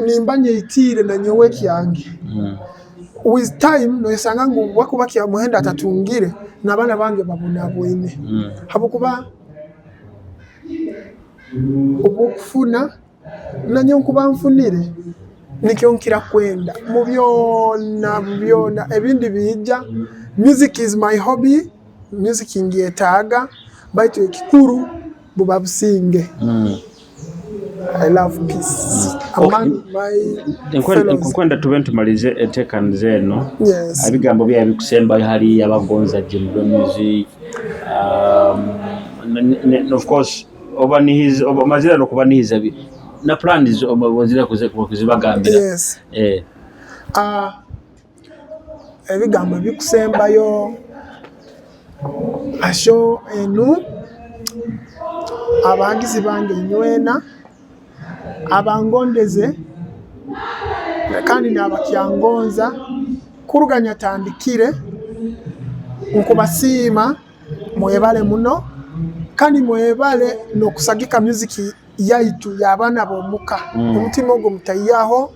S2: Nimba nyeitiire na nyowe kyange. With time noyesanga ngu wakuba Kyomuhendo atatungire, n'abaana bange babonabwine. Habwokuba obwokufuna nanyowe nkuba nfunire nikyo nkira kwenda mu byona byona, ebindi biija. Music is my hobby, music ngyetaaga, baitu ekikuru buba businge. I love peace among my fellows.
S1: Nkwenda tube ntumalize enteekaniza eno. Ebigambo byawe bikusembayo hali abagonza Jimudo Music, of course oba nihiza oba omazire n'okubanihiza na plans ozire kuzibagambira.
S2: Yes. Ebigambo ebikusembayo asho enu, abahagizi bange inywena abangondeze kandi nabakyangonza kuruga nyatandikire, nkubasiima, mwebale muno kandi mwebale n'okusagika music yaitu y'abaana b'omuka. Omutima ogwo mutaihaho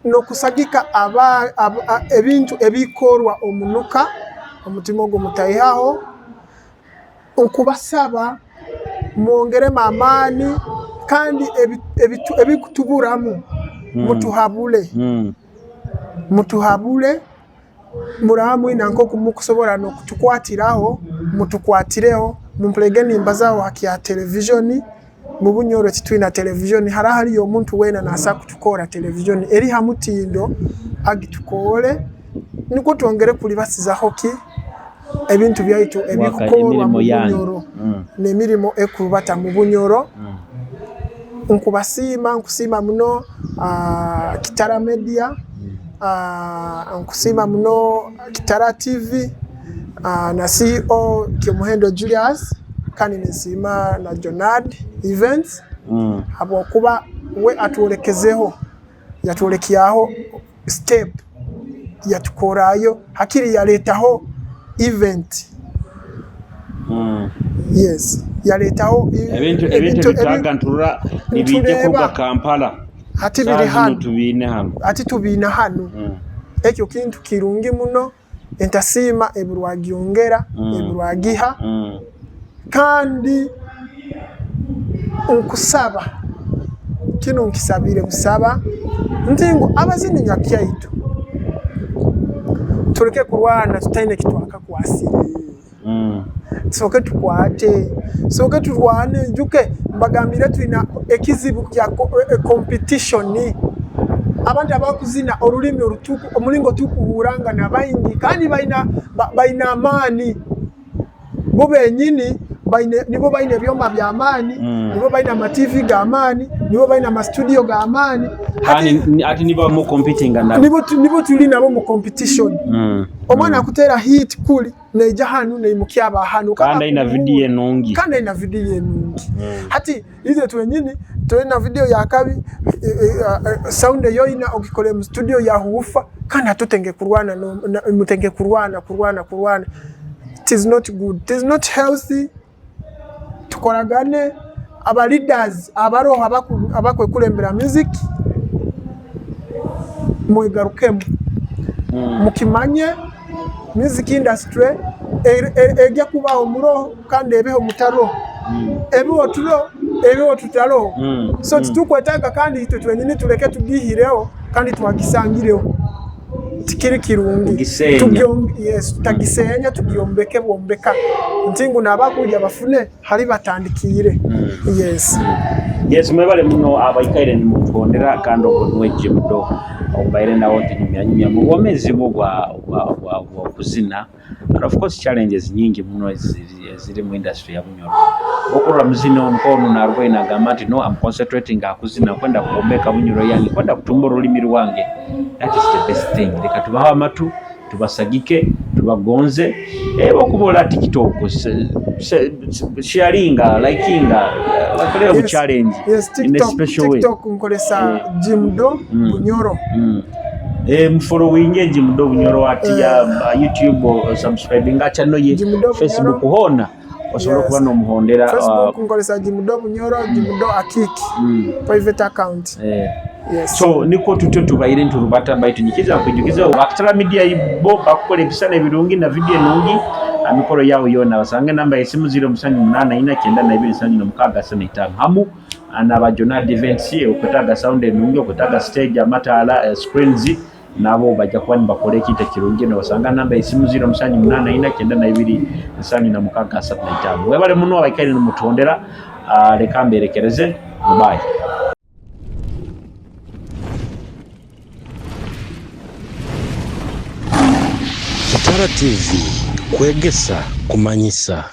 S2: n'okusagika ebintu ebikorwa omunuka, omutima ogwo mutaihaho. Nkubasaba mwongeremu amaani kandi ebikutuburamu mutuhabure. Mutuhabure muraba mwina nk'oku mukusobora n'okutukwatiraho, mutukwatireho. Mumpurege nimbazaho ha kya televisioni, mu Bunyoro titwina televisioni, hara hariyo omuntu weena naasa kutukora televisioni eri ha mutindo agitukoore nikwo twongere kuribasizaho ki ebintu byaitu ebikukorwa mu Bunyoro n'emirimo ekurubata mu Bunyoro. Nkubasiima, nkusiima muno Kitara Media, nkusiima muno Kitara TV na CEO Kyomuhendo Julius, kandi ninsiima na Jonard Events habwokuba we atworekezeho, yatworekyaho step, yatukorayo hakiri yaleetaho event. Yes, yaleetaho
S1: Ebintu ebitwaga nturora nibiija kuruga Kampala
S2: hati biri hanu,
S1: tubiine hanu.
S2: Hati tubiine hanu. Ekyo kintu kirungi muno, entasiima eburwagyongera, eburwagiha kandi nkusaba, kinu nkisabire busaba nti ngu abazini nyakyaitu tureke kurwana tutaine ekitwakakwasire. Tusooke tukwate, tusooke turwane, ijuke mbagambire twina ekizibu kya competition. Abantu abakuzina orurimi omuringo tukuhurangana baingi kandi baina amaani bo benyini. Baine, nibo baine ebyoma by'amaani, nibo baine ama TV g'amaani, nibo baine ama studio g'amaani.
S1: Kandi ati nibo mu competinga nabo.
S2: Nibo tuli nabo mu competition. Omwana akutera hit kuli neija hanu neimukya aba hanu.
S1: Kandi aina video enungi.
S2: Kandi aina video enungi. Hati itwe twenyini tulina video ya kabi, sound eyoina ogikore mu studio ya huufa, kandi hati otenge kurwana, mutenge kurwana, kurwana, kurwana. It is not good, it is not healthy. Tukoragane aba leaders abaroho abakwekurembera music, mwegarukemu, mukimanye music industry ejya kubaho muroho kandi ebeho mutaroho, ebeho turoho ebeho tutaroho. So titukwetaaga kandi itwe twenyini tuleke tugihireho kandi twagisangireho. Tikiri kirungi.
S1: Kugisenya.
S2: Yes, tutagisenya, tugyombeke bwombeka nti ngu n'abakuja bafune hali batandikiire. Yes.
S1: Yes, mwebale muno abaikaire nimutuhondera, kandi ogwo nuwe Jimdo omubaire nawe ntunyumyanyumya mu bwomezi bwo bwa kuzina. And of course challenges nyingi muno eziri mu industry ya Bunyoro. Okurora muzina onu onu narwaire nagamba nti no, I'm concentrating aha kuzina, kwenda kwombeka Bunyoro yange, kwenda kutumba orulimi rwange. That is the best thing. Leka tubaho amatu, tubasagike, tubagonze. Okuba TikTok, sharinga, likinga, bakolere bu challenge in a special way.
S2: TikTok nkolesa Jimdo Bunyoro.
S1: Mfollowinge Jimdo Bunyoro ati ya YouTube, subscribinga channel ye, Facebook hona osobola okuba n'omuhondera.
S2: Facebook nkolesa Jimdo Bunyoro, Jimdo Akiki, private account. Yes.
S1: So niko tutyo tubaire nturubata, baitu nyikiza nkwijukiza Bakitara Media bo bakukola ebisana ebirungi na video enungi amikoro yawe yona. Basange namba y'esimu 0784 92 76 35, hamu naba Jonad Events. Okwetaaga sound enungi, okwetaaga stage, amataala, screens, nabo bajja kuba nibakola ekintu ekirungi. Nobasanga namba y'esimu 0784 92 76 35. Webale muno abaikaire nimutondera. Leka mberekereze, bye.
S5: Kitara TV, kwegesa, kumanyisa.